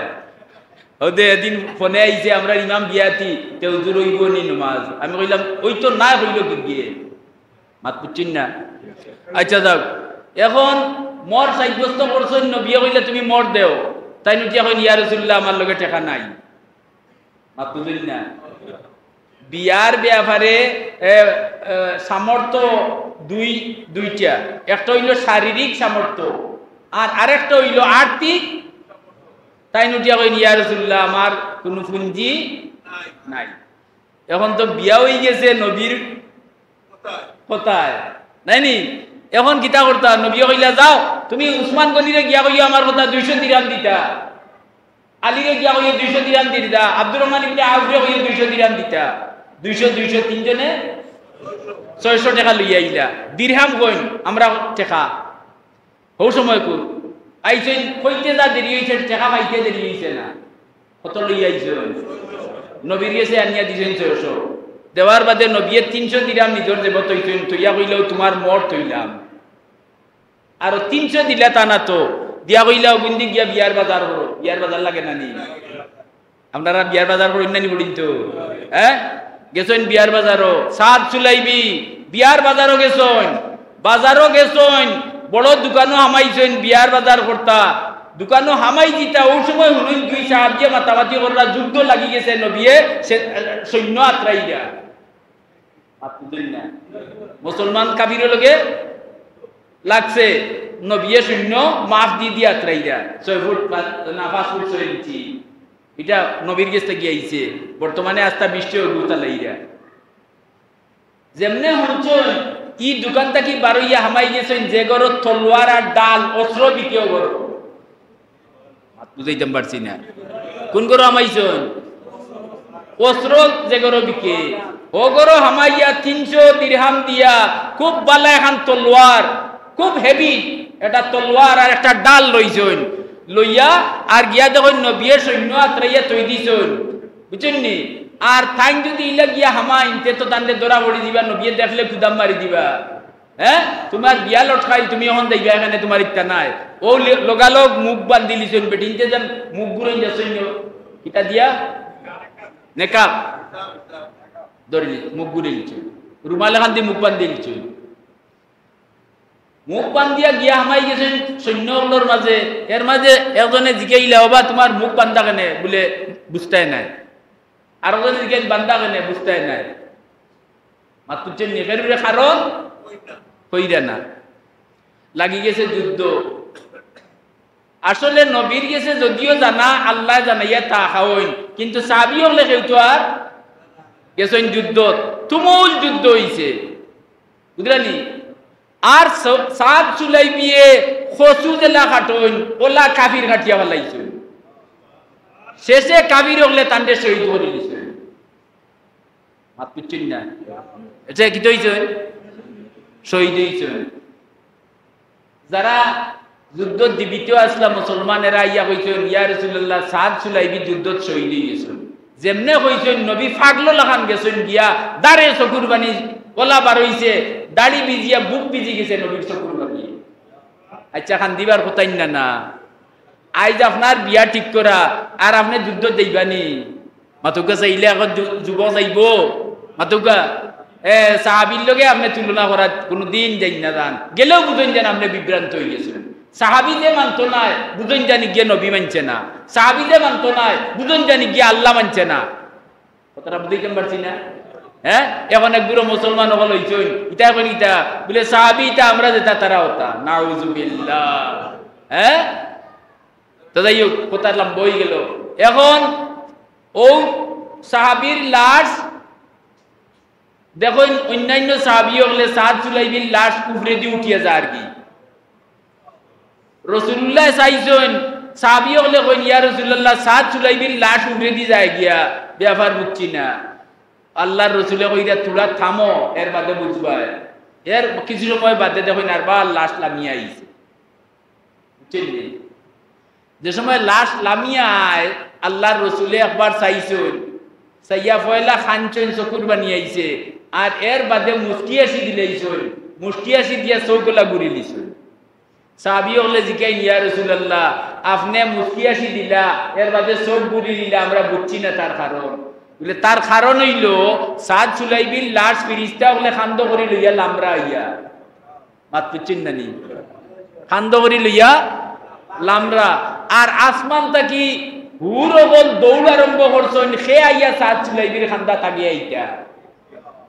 হদে এদিন ফোনে আইছে, "আমরার ইমাম বিয়াতি, তে হুজুর অইবো নি নমাজ?" আমি কইলাম, "অইতো না, অইলো কিগিয়ে?" মাত বুঝছইন না? আচ্ছা, যাউক। অখন মোহর সাব্যস্ত করছইন, নবিয়ে কইলা, "তুমি মোহর দেও।" তাইন উঠিয়া কইন, "ইয়া রাসুলুল্লাহ, আমার লগে টেকা নাই।" মাত বুঝইন না? বিয়ার ব্যাপারে, এ, এ, সামর্থ্য দুই, দুইটা। একটা অইলো শারীরিক সামর্থ্য, আর আরেকটা অইলো আর্থিক। তাইন উঠিয়া কইন, "ইয়া রাসুলুল্লাহ, আমার কুনু পুঞ্জি নাই।" অখন তো বিয়া অইগেছে নবীর কথায়, নায় নি? অখন কিতা করতা? নবিয়ে কইলা, "যাও, তুমি উসমান গনিরে গিয়া কইও আমার কথা দুইশো দিরাম দিতা, আলীরে গিয়া কইও দুইশো দিরাম দিতা, আব্দুর রহমান ইবনে আউফরে কইও দুইশো দিরাম দিতা।" দুইশো, দুইশো, তিনজনে ছয়শো টেকা লইয়া আইলা। দিরহাম কইন, আমরা টেকা। হউ সময় কই আইছইন, কইতে যা দেরি অইছে, টেকা পাইতে দেরি অইছে না। কত লইয়া আইছইন? নবীর গেছে আনিয়া দিছইন ছয়শো। দেওয়ার বাদে নবিয়ে তিনশো দিরাম নিজর জেবো থইছইন, থইয়া কইলা, "তুমার মোহর থইলাম।" আরো তিনশো দিলা তান আতো, দিয়া কইলা, "অগুইন্দি গিয়া বিয়ার বাজার করো।" বিয়ার বাজার লাগে না নি? আপনারা বিয়ার বাজার করইন না নি পর্যন্ত? হ্যাঁ? গেছইন বিয়ার বাজারো, সাদ সুলাইবি, বিয়ার বাজারো গেছইন, বাজারো গেছইন, বড় দোকানো হামাইছইন, বিয়ার বাজার করতা, দোকানো হামাই দিতা, অউ সময় হুনইন দুই সাহাবিয়ে মাতামাতি কররা, যুদ্ধ লাগি গেছে, নবিয়ে সে, সৈন্য আতরাইরা। মাত বুঝইন না? মুসলমান কাফিরর লগে লাগছে, নবিয়ে সৈন্য মাফ দি দিয়া আতরাইরা, ছয় ফুট পাঁচ, না, পাঁচ ফুট ছয় ইঞ্চি। ইটা নবীর গেছ থাকি আইছে, বর্তমানে আস্তা বিশটি অগু চালাইরা। যেমনে হুনছইন, ই দোকান থাকি বারইয়া হামাই গেছইন, যে ঘরো তলোয়ার আর ঢাল, অস্ত্র বিকে অউ ঘরো। মাত বুঝাইতাম পারছি না। কুন ঘরো হামাইছইন? অস্ত্র যে ঘরো বিকে, অউ ঘরো হামাইয়া তিনশো দিরহাম দিয়া খুব বালা একখান তলোয়ার, খুব heavy একটা তলোয়ার আর একটা ঢাল লইছইন। লইয়া আর গিয়া দেখইন নবিয়ে সৈন্য আতরাইয়া থই দিছইন। বুঝছইন নি? আর তাইন যুদি ইলা গিয়া হামাইন, তে তো তানরে ধরা পড়ি দিবা, নবিয়ে দেখলে কুদাম মারি দিবা। হ্যাঁ, তুমার বিয়া লটকাইল, তুমি অখন যাইবা কেনে, তুমার ইচ্ছা নাই। অউ লে-, লগালগ মুখ বান্ধিলিছইন, বেটিন্তে যেন মুখ ঘুরাইন যাছইন, কিতা দিয়া? নেকাব। ধরিলি, মুখ ঘুরাইলিছইন। রুমাল এখান দি মুখ বান্ধিলিছইন। মুখ বান্ধিয়া গিয়া হামাই গেছইন সৈন্য অকলর মাঝে। এর মাঝে একজনে জিকাইলা, "ওবা, তুমার মুখ বান্ধা কেনে?" বুলে, "বুঝতায় নায়।" আরকজনে জিকাইন, "বান্ধা কেনে?" "বুঝতায় নায়।" মাত বুঝছইন নি? কেউরে কারণ কইরা না। লাগি গেছে যুদ্ধ। আসলে নবীর গেছে যদিও জানা, আল্লায় জানাইয়া তা খাওয়াইন, কিন্তু সাহাবী অকলে কেউ তো আর গেছইন যুদ্ধত, তুমুল যুদ্ধ অইছে, বুঝলা নি? আর স-, সাদ সুলাইবিয়ে কচু যেলা কাটইন, অলা কাফির কাটিয়া ফালাইছইন। শেষে কাফির অকলে তানরে শহীদ করি দিছইন। মাত বুঝছইন না? এটা কিতা অইছইন? শহীদ অইছইন। যারা যুদ্ধত জীবিত আছলা মুসলমান, এরা আইয়া কইছইন, "ইয়া রাসূলুল্লাহ, সাদ সুলাইবি যুদ্ধত শহীদ অইগেছইন।" যেমনে কইছইন, নবী পাগল লাখান গেছইন গিয়া, দাড়ে চকুর পানি, গলা বার অইছে, দাড়ি ভিজিয়া বুক ভিজি গেছে নবীর চকুর পানি। আচ্ছা, কান্দিবার কথাই না না। আইজ আপনার বিয়া ঠিক করা, আর আপনে যুদ্ধত যাইবা নি? মাতউক্কা চাইলে এখন যু-, যুবক যাইবো? মাতউক্কা, এ, সাহাবীর লগে আপনে তুলনা করাত কুনুদিন যাইন না যান। গেলেও বুঝইন যান আপনে বিভ্রান্ত অইগেছইন। সাহাবী যে মানতো নায়, বুঝইন যান ইগিয়ে নবী মানছে না। সাহাবী যে মানতো নায়, বুঝইন যান ইগিয়ে আল্লা মানছে না। কথাটা বুঝাইতাম পারছি না? হ্যাঁ? এখন এক বুড়ো মুসলমান অকল অইছইন, ইতা এখন ইতা, বুলে সাহাবী ইতা আমরা যেতা তারা অতা। নাউজুবিল্লাহ। হ্যাঁ? তো যাই হোক, কথা লম্বা অইগেল। এখন অউ সাহাবীর লাশ দেখইন, অইন্যাইন্য সাহাবী অকলে সাদ সুলাইবির লাশ উপরেদি উঠিয়া যারগি। রাসূলুল্লায় চাইছইন, সাহাবী অকলে কইন, "ইয়া রাসূলুল্লাহ, সাদ সুলাইবির লাশ উপরেদি যায় গিয়া, ব্যাপার বুঝছি না।" আল্লার রাসূলে কইরা, "তুরা থামো, এর বাদে বুঝবায়।" এর কিছু সময় বাদে দেখইন আরবার লাশ লামিয়া আইছে। বুঝছইন নি? যে সময় লাশ লামিয়া আয়, আল্লার রাসূলে একবার চাইছইন, চাইয়া পয়লা কানছইন, চকুর পানি আইছে, আর এর বাদে মুচকি হাসি দিলাইছইন, মুচকি হাসি দিয়া চউখ অলা ঘুরিলিছইন। সাহাবী অকলে জিকাইন, "ইয়া রাসূলুল্লাহ, আপনে মুচকি হাসি দিলা, এর বাদে চউখ ঘুরিলিলা, আমরা বুঝছি না তার কারণ।" বুলে, "তার কারণ অইলো, সাদ সুলাইবির লাশ ফিরিস্তা অকলে কান্ধো করি লইয়া লামরা আইয়া।" মাত বুঝছইন না নি? কান্ধো করি লইয়া লামরা। আর আসমান থাকি হুর অকল দৌড় আরম্ভ করছইন, কে আইয়া সাদ সুলাইবির কান্দাত আগে আইতা।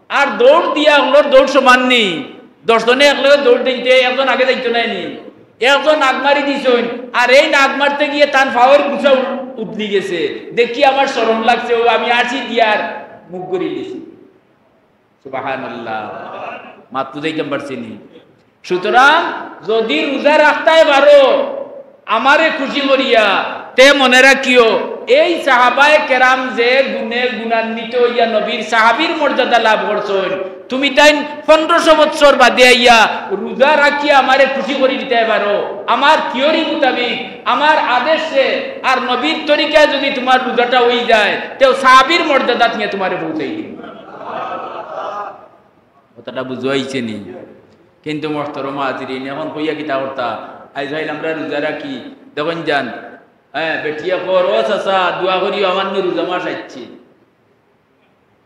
আর দৌড় দিয়া অকলর দৌড় সমান নি। দশ জনে একলগে দৌড় দিতে একজন আগে যাইতো নায় নি? একজন আগ মারি দিছইন, আর এইন আগ মারতে গিয়া তান পাওর গুছা উদ-, উদলি গেছে। দেখি আমার শরম লাগছে, অউ আমি হাসি দিয়ার মুখ ঘুরি দিছি। সুবহানাল্লাহ। মাত বুঝাইতাম পারছি নি? সুতরাং, যদি রোজা রাখতায় পারো আমারে খুশি করিয়া, তে মনে রাখিও, এই সাহাবায়ে কেরাম যে গুণে গুণান্বিত অইয়া নবীর সাহাবীর মর্যাদা লাভ করছইন, তুমি তাইন পনেরোশো বৎসর বাদে আইয়া রোজা রাখিয়া আমারে খুশি করি দিতায় পারো, আমার থিওরি মোতাবিক, আমার আদেশে আর নবীর তরিকায় যদি তুমার রোজাটা অই যায়, তেউ সাহাবীর মর্যাদাত নিয়া তুমারে পৌঁছাই দিমু। কথাটা বুঝাইছে নি? কিন্তু মোহতরম হাজিরিন, এখন কইয়া কিতা করতা? আইজ ভাই আমরা রোজা রাখি, দেখইন যান, হ্যাঁ, বেটিয়ে কর, "ও চাচা, দোয়া করিও, আমার নু রোজা মাস আইছে।"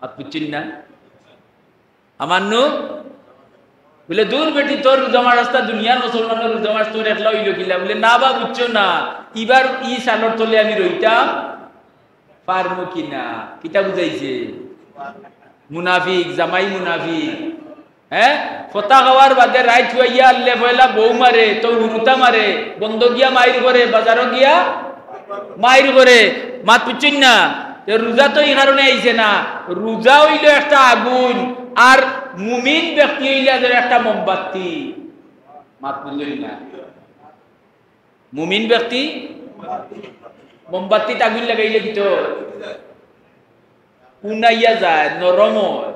মাত বুঝছইন না? আমার নু বুলে, "দূর বেটি, তোর রোজা মাস আস্তা দুনিয়ার মুসলমানর রোজা মাস, তোর একলা অইলো কিলা?" বুলে, "না বা, বুঝছো না, ইবার ই শালর তলে আমি রইতাম পারমু কি না?" কিতা বুঝাইছে? মুনাফিক, জামাই মুনাফিক। হ্যাঁ? ফতা খাওয়ার বাদে রাইত হুয়াইয়া আনলে পয়লা বউ মারে, তো হুরুতা মারে, বন্দো গিয়া মাইর করে, বাজারো গিয়া মাইর করে। মাত বুঝছইন না? তে রোজা তো ই কারণে আইছে না। রোজা অইলো একটা আগুন, আর মুমিন ব্যক্তি অইলা যেন একটা মোমবাতি। মাত বুঝছইন না? মুমিন ব্যক্তি মোমবাতিত আগুন লাগাইলে কিতা অয়? উনাইয়া যায়, নরম অয়।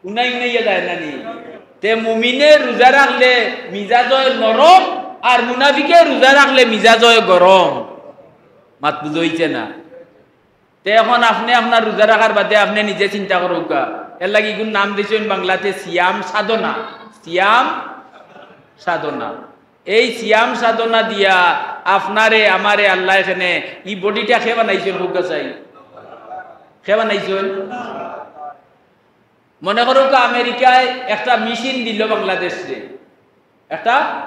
উনাই উনাইয়া যায় না নি? তে মুমিনে রোজা রাখলে মিজাজ অয় নরম, আর মুনাফিকে রোজা রাখলে মিজাজ অয় গরম। মাত বুঝাইছে না? তে এখন আপনে আপনার রোজা রাখার বাদে আপনে নিজে চিন্তা করউক্কা। এরলাগি ইগুর নাম দিছইন বাংলাতে সিয়াম সাধনা। সিয়াম সাধনা। এই সিয়াম সাধনা দিয়া আপনারে আমারে আল্লায় কেনে ই bodyটা কে বানাইছইন কউক্কা চাই? কে বানাইছইন? মনে করউক্কা আমেরিকায় একটা machine দিল বাংলাদেশরে, একটা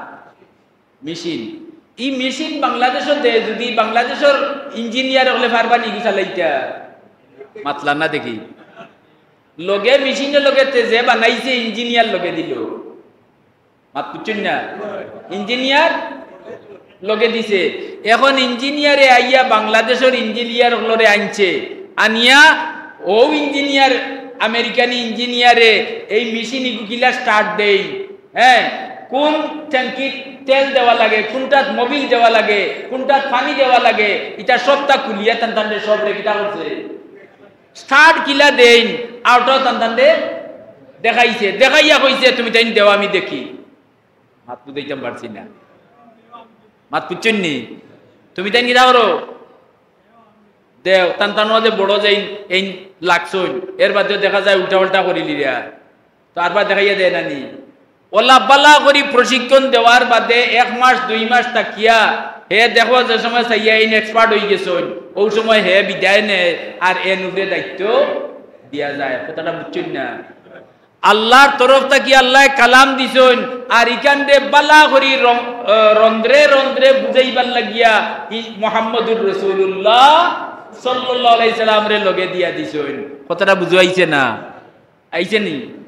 machine। ই machine বাংলাদেশো দে, যুদি বাংলাদেশর engineer অকলে পারবা নি ইগু চালাইতা? মাতলা না দেখি। লগে machine-র লগে তে যে বানাইছে engineer লগে দিল। মাত বুঝছইন না? Engineer লগে দিছে। এখন engineer-এ আইয়া বাংলাদেশর engineer অকলরে আনছে, আনিয়া অউ engineer, আমেরিকানি engineer-এ এই machine ইগু কিলা start দেইন, হ্যাঁ, কুন ট্যাঙ্কিত তেল দেওয়া লাগে, কুনটাত মোবিল দেওয়া লাগে, কুনটাত পানি দেওয়া লাগে, ইতা সবতা খুলিয়া তান তানরে সবরে কিতা করছে? Start কিলা দেইন, অউটাও তান তানরে দেখাইছে, দেখাইয়া কইছে, "তুমি তাইন দেও, আমি দেখি।" মাত বুঝাইতাম পারছি না। মাত বুঝছইন নি? তুমি তাইন কিতা করো? দেও, তান তান মাঝে বড় যেইন, এইন লাগছইন। এর বাদেও দেখা যায় উল্টা পাল্টা করিলিরা। তো আরবার দেখাইয়া দেয় না নি? অলা বালা করি প্রশিক্ষণ দেওয়ার বাদে এক মাস, দুই মাস থাকিয়া হে দেখো যে সময় চাইয়া এইন expert অইগেছইন, অউ সময় হে বিদায় নেয়, আর এন উপরে দায়িত্ব দিয়া যায়। কথাটা বুঝছইন না? আল্লার তরফ থাকি আল্লায় কালাম দিছইন, আর ইখানরে বালা করি রং-, আহ, রন্ধ্রে রন্ধ্রে বুঝাইবার লাগিয়া ই মুহাম্মদুর রাসূলুল্লাহ সাল্লাল্লাহু আলাইহি সাল্লামরে লগে দিয়া দিছইন। কথাটা বুঝাইছে না? আইছে নি?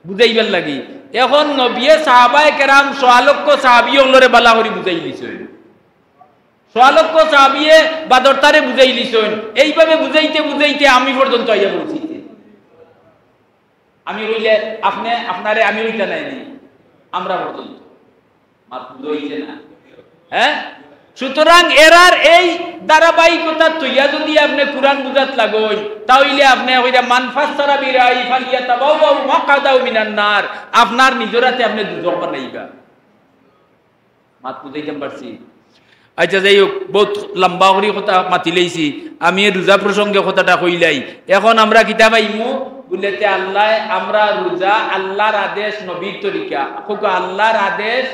বুঝাইবার লাগি। এখন নবিয়ে সাহাবায়ে কেরাম সোয়া লক্ষ সাহাবী অকলরে বালা করি বুঝাই দিছইন। সোয়া লক্ষ সাহাবীয়ে বাদরতারে বুঝাই দিছইন। এইভাবে বুঝাইতে বুঝাইতে আমি পর্যন্ত আইয়া পৌঁছিতে। আমি কইলে আপনে, আপনারে আমি কইতা নায় নি, আমরা পর্যন্ত। মাত বুঝা অইছে না? হ্যাঁ? সুতরাং এরার এই ধারাবাহিকতা থইয়া যুদি আপনে কুরআন বুঝাত লাগইন, তা অইলে আপনে কইরা, "মান ফাসসারা বির রাই ফালিয়াতাবাওয়া মাকআদাহু মিনান নার", আপনার নিজর আতে আপনে দুজখ বানাইবা। মাত বুঝাইতাম পারছি? আচ্ছা, যাই হোক, বউত লম্বা করি কথা মাতিলাইছি। আমি এই রোজা প্রসঙ্গে কথাটা কইলাই। এখন আমরা কিতা পাইমু? বুলে তে আল্লায়, আমরা রোজা আল্লার আদেশ নবীর তরিকা। কউক্কা, আল্লার আদেশ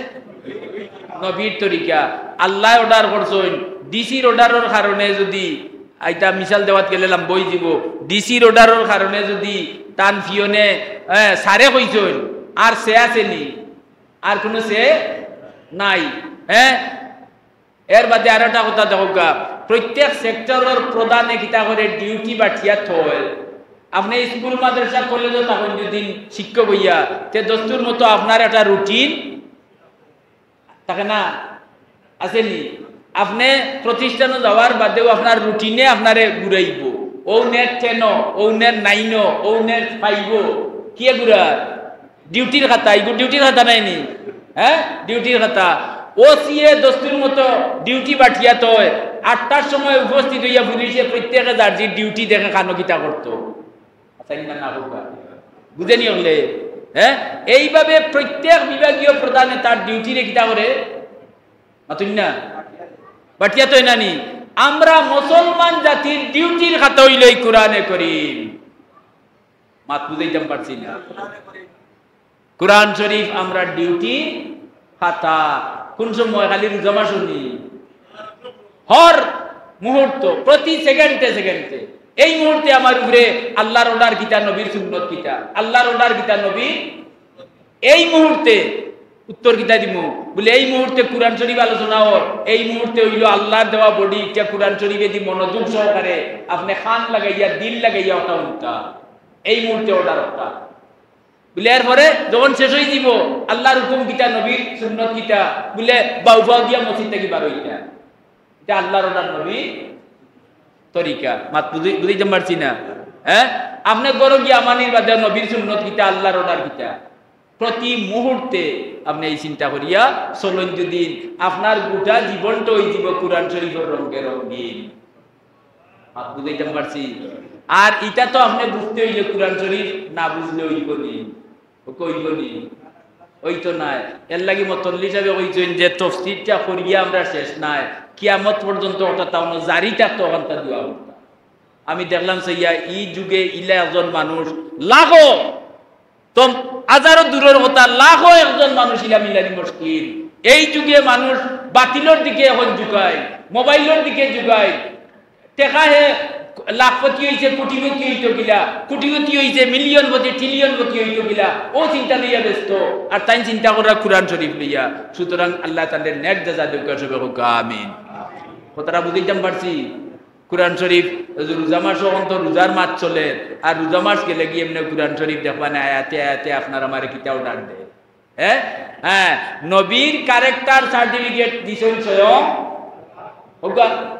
নবীর তরিকা। আল্লায় order করছইন, ডিসির orderর কারণে যুদি, ইটা মিসাল দেওয়াত গেলে লম্বা অইযিবো, ডিসির orderর কারণে যুদি তান পিয়নে, হ্যাঁ, স্যারে কইছইন, আর সে আছে নি? আর কুনু সে নাই। হ্যাঁ, এর বাদে আরোটা কথা দেখউক্কা, প্রত্যেক সেক্টরর প্রধানে কিতা করে ডিউটি বাটিয়া থয়। আপনে স্কুল, মাদ্রাসা, কলেজো থাকইন যুদি শিক্ষক অইয়া, তে দস্তুর মতো আপনার একটা রুটিন থাকে না? আছে নি? আপনে প্রতিষ্ঠানো যাওয়ার বাদেও আপনার রুটিনে আপনারে ঘুরাইবো। অউ নে টেনো, অউ নে নাইনো, অউ নে ফাইভো। কিয়ে ঘুরার? ডিউটির খাতা, ইগু ডিউটির খাতা নায় নি? হ্যাঁ, ডিউটির খাতা। ওসিয়ে দস্তুর মতো ডিউটি বাটিয়া থয়, আটটার সময় উপস্থিত অইয়া পুলিশে প্রত্যেকে যার যে ডিউটি দেখে কানো কিতা করতো। আচ্ছা, ইন্না না হোক বা। বুঝে নি অকলে? হ্যাঁ, এইভাবে প্রত্যেক বিভাগীয় প্রধানে তার ডিউটিরে কিতা করে? মাতুন না? বাটিয়া থয় না নি? আমরা মুসলমান জাতির ডিউটির খাতা অইলো এই কোরআনে করিম। মাত বুঝাইতাম পারছি না। কোরআন শরীফ আমরার ডিউটি খাতা। কুন সময়? খালি রোজা মাসো নি? হর মুহূর্ত, প্রতি সেকেন্ডে সেকেন্ডে। এই মুহূর্তে আমার উপরে আল্লার order কিতা, নবীর সুন্নত কিতা? আল্লার order কিতা, নবীর? এই মুহূর্তে উত্তর কিতা দিমু? বুলে, এই মুহূর্তে কোরআন শরীফ আলোচনা অর, এই মুহূর্তে অইলো আল্লার দেওয়া body, ইটা কোরআন শরীফেদি মনোযোগ সহকারে আপনে কান লাগাইয়া, দিল লাগাইয়া ওটা উনতা। এই মুহূর্তে order ওটা। বুলে, এরপরে যখন শেষ অইযিবো, আল্লার হুকুম কিতা, নবীর সুন্নত কিতা? বুলে, বাউ পাও দিয়া মসজিদ থাকি বার অইতা। ইটা আল্লার order, নবীর তরিকা। মাত বুঝি-, বুঝাইতাম পারছি না? হ্যাঁ? আপনে ঘরো গিয়া মানির বাদে নবীর সুন্নত কিতা, আল্লার order কিতা? প্রতি মুহূর্তে আপনে এই চিন্তা করিয়া চলইন যুদি, আপনার গোটা জীবনটা অইযিবো কোরআন শরীফর রঙে রঙিন। মাত বুঝাইতাম পারছি? আর ইটা তো আপনে বুঝতে অইলে কোরআন শরীফ না বুঝলে অইবো নি? অইবো নি? অইতো নায়। এরলাগি মতল্লি সাবে কইছইন যে তফসিরটা করিয়া আমরা শেষ নায়, কিয়ামত পর্যন্ত ওটা তাও না জারি থাকতো, ওখানটা দোয়া করতাম। আমি দেখলাম চাইয়া, ই যুগে ইলা একজন মানুষ লাখো, তো হাজারো দূরর কথা, লাখো একজন মানুষ ইলা মিলানি মুশকিল। এই যুগে মানুষ বাতিলর দিকে এখন ঝুকায়, মোবাইলর দিকে ঝুকায়। টেকা হে লাখপতি অইছে, কোটিপতি অইতো কিলা, কোটিপতি অইছে, মিলিয়নপতি, ট্রিলিয়নপতি অইতো কিলা, অউ চিন্তা লইয়া ব্যস্ত। আর তাইন চিন্তা কররা কোরআন শরীফ লইয়া। সুতরাং আল্লায় তানরে নেক জাযা দেউক্কা, সবে কউক্কা আমিন। কথাটা বুঝাইতাম পারছি? কোরআন শরীফ, অউ যে রোজা মাস, অখন তো রোজার মাস চলের, আর রোজা মাস গেলেগি এমনে কোরআন শরীফ দেখবা না, আয়াতে আয়াতে আপনার আমারে কিতা order দেয়। হ্যাঁ, হ্যাঁ, নবীর character certificate দিছইন স্বয়ং। কউক্কা,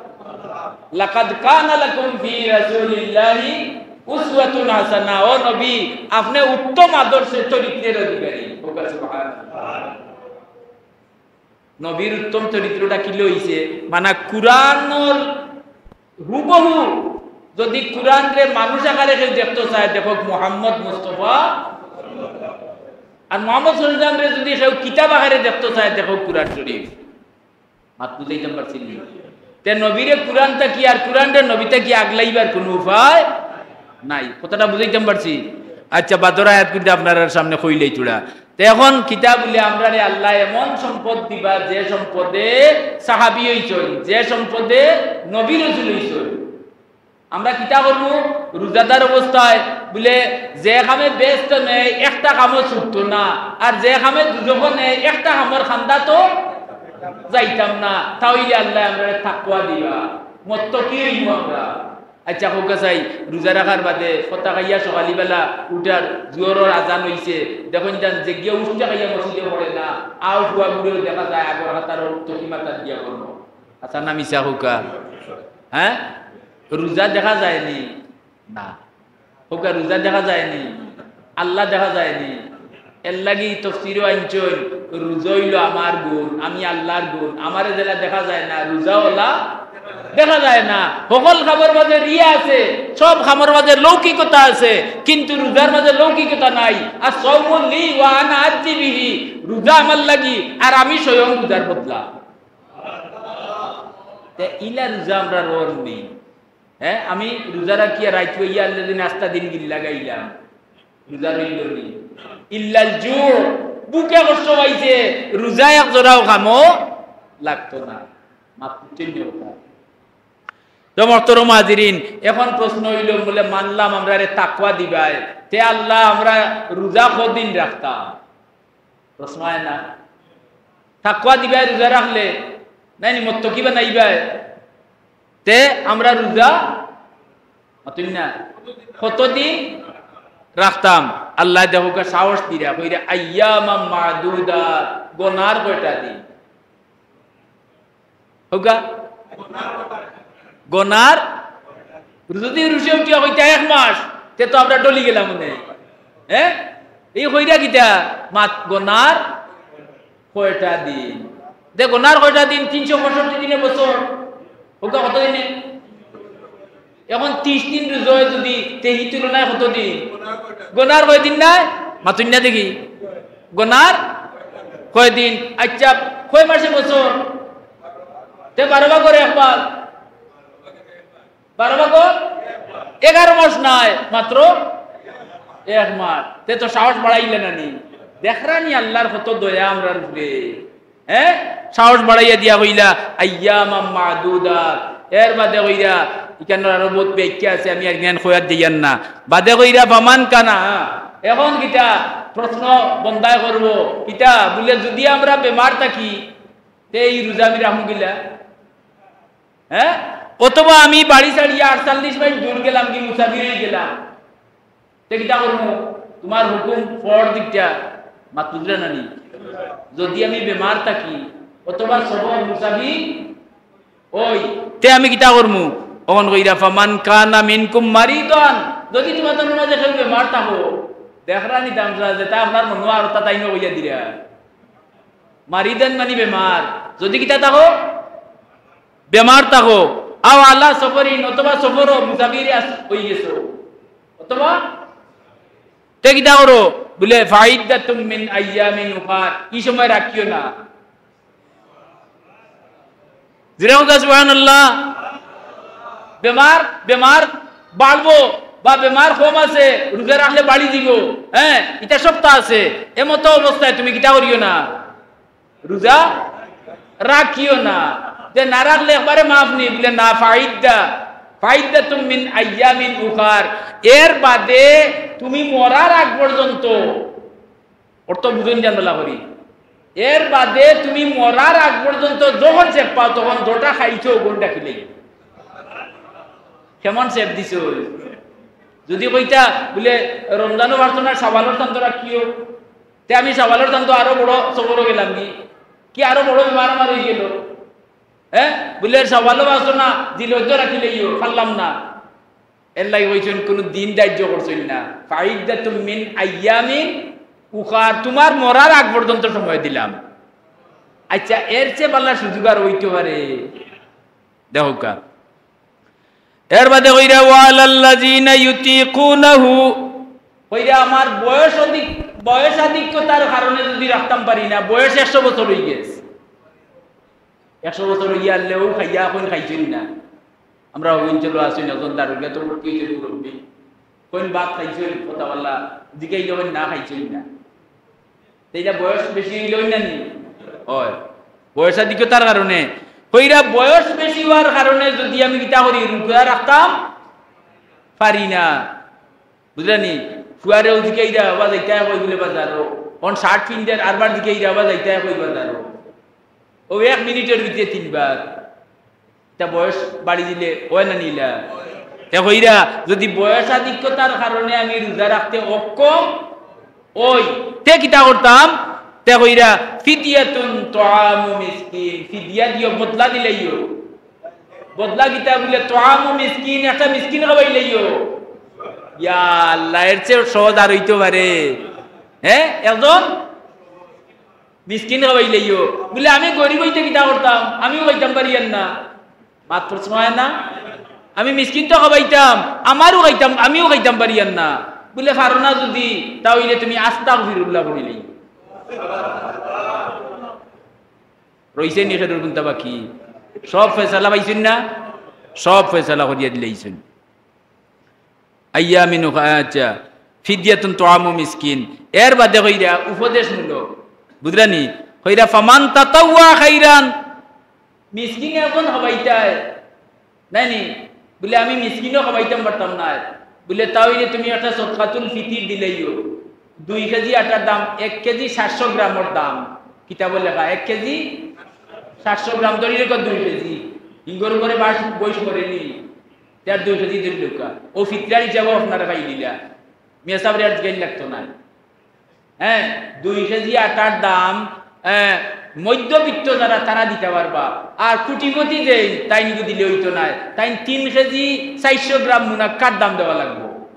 লাকাদ কানা লাকুম ফি রাসূলিল্লাহি উসওয়াতুন হাসানাহ। ও নবী, আপনে উত্তম আদর্শের চরিত্রের অধিকারী। কউক্কা সুবহানাল্লাহ। নবীর উত্তম চরিত্রটা কিলা অইছে? মানে, কোরআনর হুবহু যদি কোরআনরে মানুষ আকারে কেউ দেখতো চায়, দেখউক মোহাম্মদ মুস্তফা। আর মোহাম্মদ সাল্লাল্লাহু আলাইহি ওয়াসাল্লামরে যদি কেউ কিতাব আকারে দেখতো চায়, দেখউক কোরআন শরীফ। মাত বুঝাইতাম পারছি নি? তে নবীরে কোরআন থাকি আর কোরআনরে নবী থাকি আগলাইবার কুনু উপায় নাই। কথাটা বুঝাইতাম পারছি? আচ্ছা, বাদর আয়াত কিন্তু আপনারার সামনে কইলাই থুড়া। তে এখন কিতা বুলে, আমরারে আল্লায় এমন সম্পদ দিবা, যে সম্পদে সাহাবী অইছইন, যে সম্পদে নবী রসুল অইছইন। আমরা কিতা করমু? রোজাদার অবস্থায় বুলে যে কামে বেহেস্তো নেয়, একটা কামও ছুটতো না, আর যে কামে দুজখো নেয়, একটা কামর কান্দাত যাইতাম না। তা অইলে আল্লায় আমরারে তাকওয়া দিবা, মুত্তাকি অইমু আমরা। আচ্ছা, কউক্কা চাই, রোজা রাখার বাদে ফতা খাইয়া সকালিবেলা উঠার, জোহরর আজান অইছে, দেখইন যান, যেগিয়ে উঠতে খাইয়া মসজিদে পড়ে না, আও ফুয়াগুরেও দেখা যায় আগর কাতারর তকি মাথাত দিয়া পড়লো। হাছা না মিছা কউক্কা? হ্যাঁ, রোজা দেখা যায়নি? না। কউক্কা, রোজা দেখা যায়নি, আল্লাহ দেখা যায়নি। এরলাগি তফসিরো আনছইন, রোজা অইলো আমার গুণ, আমি আল্লাহর গুণ। আমারে যেলা দেখা যায় না, রোজাও অলা দেখা যায় না। হকল কামর মাঝে রিয়া আছে, সব কামর মাঝে লৌকিকতা আছে, কিন্তু রোজার মাঝে লৌকিকতা নাই। আস-সাওমু লি ওয়া আনা আজজি বিহি, রোজা আমার লাগি, আর আমি স্বয়ং রোজার বদলা। তে ইলা রোজা আমরার অর নি। হ্যাঁ, আমি রোজা রাখিয়া রাইত অইয়া আল্লাহ দিন আস্তা দিন গিল্লা গাইলাম, রোজা রইল নি? ইল্লাল জু, ভুকে কষ্ট পাইছে, রোজা এক জরাও কামো লাগতো না। মাত বুঝছইন নি কথা? তো মহতরম হাজিরিন, এখন প্রশ্ন অইলো, বুলে মানলাম আমরারে তাকওয়া দিবায়, তে আল্লাহ আমরা রোজা কদিন রাখতাম? প্রশ্ন আয় না? তাকওয়া দিবায় রোজা রাখলে, নায় নি, মুত্তাকি বানাইবায়। তে আমরা রোজা, মাতুন না, কতদিন রাখতাম? আল্লায় দেখউক্কা সাহস দিরা, কইরা আইয়ামাম মাদুদাত, গনার কয়টা দিন? কউক্কা? গনার, যদি রুশে উঠিয়া কইতা এক মাস, তে তো আমরা ডলি গেলাম মনে। হ্যাঁ? ই কইরা কিতা? মাত গনার কয়টা দিন? তে গনার কয়টা দিন? তিনশো পঁয়ষট্টি দিনে বছর। কউক্কা কত দিনে? এখন তিশ দিন রোজা অয় যদি, তে ই তুলনায় কত দিন? গনার কয় দিন নায়? মাতুন না দেখি। গনার কয় দিন? আচ্ছা, কয় মাসে বছর? তে বারো ভাগর এক ভাগ। বারো ভাগর এগারো মাস নায়, মাত্র এক মাস। তে তো সাহস বাড়াইলা না নি? দেখরা নি আল্লাহর কত দয়া আমরার উপরে। হ্যাঁ, সাহস বাড়াইয়া দিয়া কইলা, "আইয়ামাম মাদুদাত।" এর বাদে কইরা, ইখানর আরো বউত ব্যাখ্যা আছে, আমি আর জ্ঞান কইয়ার দিয়ার না। বাদে কইরা, "ফামান কানা।" এখন কিতা প্রশ্ন বন্দায় করবো, কিতা বুলে, যদি আমরা বেমার থাকি, তে ই রোজা আমি রাখমু কিলা? হ্যাঁ, অথবা আমি বাড়ি ছাড়িয়া আটচল্লিশ মাইল দূর গেলাম, কি মুসাফির অই গেলাম, তে কিতা করমু? তুমার হুকুম ফরজ দিকটা, মাত বুঝরা না নি? যদি আমি বেমার থাকি অথবা সফর মুসাফির অই, তে আমি কিতা করমু? অখন কইরা, "ফামান কানা মিনকুম মারিদান", যদি তুমার মাঝে কেউ বেমার থাকো, দেখরা নি তামসা, যেটা আপনার মনো আর ওটা তাইনও কইয়া দিরা। মারিদান মানি বেমার, যদি কিতা থাকো, বেমার থাকো, আও আলা সফরিন, অথবা সফরো মুসাফিরে আস-, অই গেছো, অথবা তে কিতা করো? বুলে, "ফাইদ্দাতুম মিন আইয়ামিন উখার", ই সময় রাখিও না। জোরে কউক্কা সুবহানাল্লাহ। বেমার, বেমার, বাড়বো, বা বেমার কম আছে, রোজা রাখলে বাড়ি দিব, হ্যাঁ, ইতা সবতা আছে। এমতো অবস্থায় তুমি কিতা করিও না, রোজা রাখিও না। যে না রাখলে একবারে মাফ নি, বলে না, ফাইদ্দা, ফাইদ্দাতুম মিন আইয়ামিন উখার, এর বাদে তুমি মরার আগ পর্যন্ত, অর্থ বুঝুন জানলা করি, এর বাদে তুমি মরার আগ পর্যন্ত যখন শেফ পাও, তখন যেটা খাইছো, ওগুন রাখিলে। কেমন শেফ দিছো? যদি কইতা, বলে, রমজানও পারতো না, শাওয়ালর তান্ত রাখিও, তে আমি শাওয়ালর তান্ত আরো বড় সফরও গেলাম কি, কি আরো বড় বেমার আমার হয়ে গেল, হ্যাঁ, বলে, শাওয়ালও পারতো না, জিলহজ্জ রাখিলেইও, পারলাম না। এর লাগি কইছইন, কোনো দিন ধার্য করছইন না। ফাইদ্দাতুম মিন আইয়ামিন উখার, তোমার মরার আগ পর্যন্ত সময় দিলাম। আচ্ছা, এর চেয়ে ভালা সুযোগ আর হইতে পারে? দেখো কা। এর বাদে কইরা, "ওয়ালাল্লাযিনা ইউতিকুনাহু", কইরা, আমার বয়স অধিক, বয়স আধিক্যতার কারণে যদি রাখতাম পারি না, বয়স একশো বছর হয়ে গেছে, একশো বছর হইয়া আনলেও খাইয়া এখন খাইছইন না। আমরা অঞ্চল আছি না, একজন দারুগা তো ভর্তি হইছে মুরব্বী, কোন ভাত খাইছইন, কথা বললা, জিগাইলে কোন না খাইছইন না। তে ইটা বয়স বেশি হইলে হই না নি? হয়। বয়সাধিক্যতার কারণে। কইরা বয়স বেশি হওয়ার কারণে যদি আমি কিতা করি, রোজা রাখতাম পারি না। বুঝলা নি? ফুয়ারেও জিকাইরা, "বাবা যাইতায় কই বুলে বাজারো?" অন শার্ট পিনদের, আরবার জিকাইরা, "বাবা যাইতায় কই বাজারো?" ও এক মিনিটর ভিতরে তিনবার। তা বয়স বাড়ি দিলে হয় না নি ইলা? তে কইরা, যদি বয়সাধিক্যতার কারণে আমি রোজা রাখতে অক্ষম হই, তে কিতা করতাম? তে কইরা, "ফিদিয়াতুন তুআমু মিসকিন", ফিদিয়া দিও, বদলা দিলাইও। বদলা কিতা বুলে, "তুআমু মিসকিন", একটা মিসকিন খাবাইলাইও। ইয়া আল্লাহ, এর চেয়ে সহজ আর হইতে পারে? হ্যাঁ, একজন মিসকিন খাবাইলাইও। বুলে, "আমি গরিব হইতে কিতা করতাম, আমিও খাইতাম পারি আর না।" মাত প্রশ্ন হয় না? "আমি মিসকিন তো খাবাইতাম, আমারও খাইতাম, আমিও খাইতাম পারি আর না।" বুলে, "পারো না যদি, তা হইলে তুমি আস্তাগফিরুল্লাহ পড়িলাইও।" রইছে নি খেদুর কুন্তা বাকি? সব ফয়সালা পাইছইন না? সব ফয়সালা করিয়া দিলাইছইন। আইয়ামিন উখা-, আচ্ছা, ফিদিয়াতুন তুআমু মিসকিন। এর বাদে কইরা উপদেশমূলক, বুঝলা নি? কইরা, "ফামান তাতাওয়া খাইরান", মিসকিন একজন খাবাইতায়, নাই নি? বুলে, "আমি মিসকিনও খাবাইতাম পারতাম না।" বুলে, "তা হইলে তুমি একটা সদকাতুল ফিতির দিলাইও, দুই কেজি আটার দাম, এক কেজি সাতশো গ্রামর দাম।" কিতাবো লেখা, এক কেজি সাতশো গ্রাম, ধরি রেখো দুই কেজি। হিঙ্গর উপরে বাস বইস করে নি, তার দুই কেজি ধরি রেখো। ও ফিতরার হিসাবে আপনারা খাই দিলা। মিয়া সাবরে আর জিগাইন লাগতো না। হ্যাঁ, দুই কেজি আটার দাম, হ্যাঁ, মধ্যবিত্ত যারা, তারা দিতা পারবা। আর কোটিপতি যেইন, তাইন ইগু দিলে হইতো নায়। তাইন তিন কেজি চাইরশো গ্রাম মুনাক্কার দাম দেওয়া লাগবো,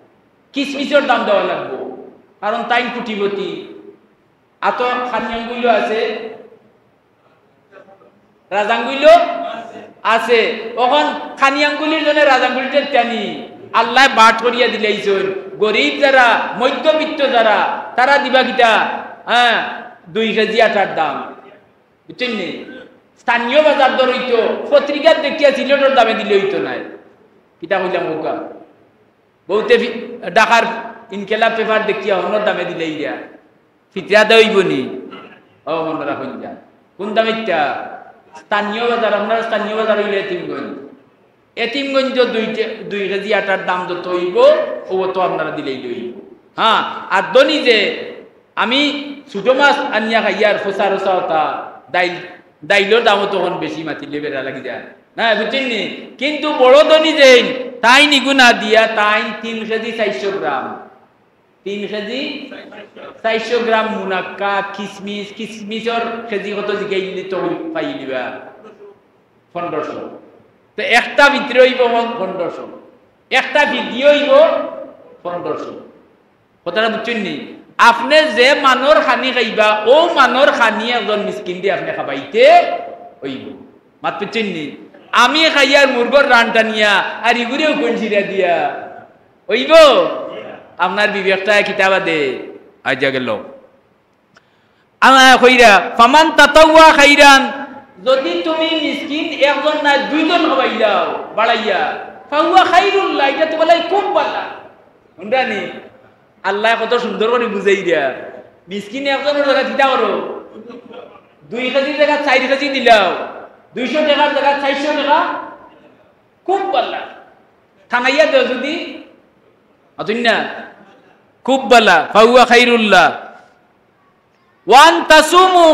কিসমিসর দাম দেওয়া লাগবো, কারণ তাইন কোটিপতি। আতো খানি আঙ্গুইলো আছে, রাজাঙ্গুইলো আছে। অখন খানি আঙ্গুলির জন্য রাজাঙ্গুলিতে টানি। আল্লায় বাট করিয়া দিলাইছইন। গরিব যারা, মধ্যবিত্ত যারা, তারা দিবা কিতা? হ্যাঁ, দুই কেজি আটার দাম। বুঝছইন নি? স্থানীয় বাজার দর হইতো, পত্রিকাত দেখিয়া সিলেটর দামে দিলে হইতো নায়। কিতা কইলাম ওকা? বহুতে ফি-, ঢাকার ইনকিলাব পেপার দেখিয়া অন্য দামে দিলাইরা। ফিতরা দেওয়া হইব নি? ও মনে রাখুন যা। কোন দামে ইটা? স্থানীয় বাজার, আপনার স্থানীয় বাজার হইলে এতিমগঞ্জ। এতিমগঞ্জ দুই টে-, দুই কেজি আটার দাম যত হইব, ও তো আপনারা দিলেই হইব। হ্যাঁ, আর ধনী যে আমি ছোট মাছ আনিয়া খাইয়ার ফোসা রোসা ওটা, দাইল, দাইলর দামও তখন বেশি মাতিলে বেড়া লাগি যায়। না, বুঝছেন নি? কিন্তু বড় ধনী যেইন, তাইন ইগু না দিয়া, তাইন তিন কেজি চাইরশো গ্রাম। তিন কেজি চাইরশো গ্রাম মুনাক্কা, কিসমিস, কিসমিসর কেজি কত জিগাইলে তো পাই দিবা? পনেরোশো। তো একটা ভিতরে হইব পনেরোশো। একটা ভিতরে হইব পনেরোশো। কথাটা বুঝছইন নি? আপনে যে মানর খানি খাইবা, ও মানর খানি একজন মিসকিন দি আপনে খাবাইতে হইব। মাত বুঝছইন নি? আমি খাইয়ার মুরগর রান টানিয়া, আর ইগুরেও কোন ছিড়া দিয়া হইব? আপনার বিবেকটা কিতাবা দে, আইজা গেল। আল্লাহ কইরা, "ফামান তাতাওয়া খাইরান", যদি তুমি মিসকিন একজন না দুইজন খাবাইলাও বাড়াইয়া, ফাহুয়া খাইরুল্লাহ, ইটা তুমার লাগি খুব বালা। হুনরানি? আল্লায় কত সুন্দর করি বুঝাইরা। মিসকিন একজনর জাগাত কিতা করো? দুই কেজির জাগাত চাইর কেজি দিলাও, দুইশো টেকার জাগাত চাইরশো টেকা, খুব বালা। থানাইয়া দেও যুদি, মাতইন না? খুব বালা, ফাহুয়া খাইরুল্লাহ। ওয়ান তাসুমু,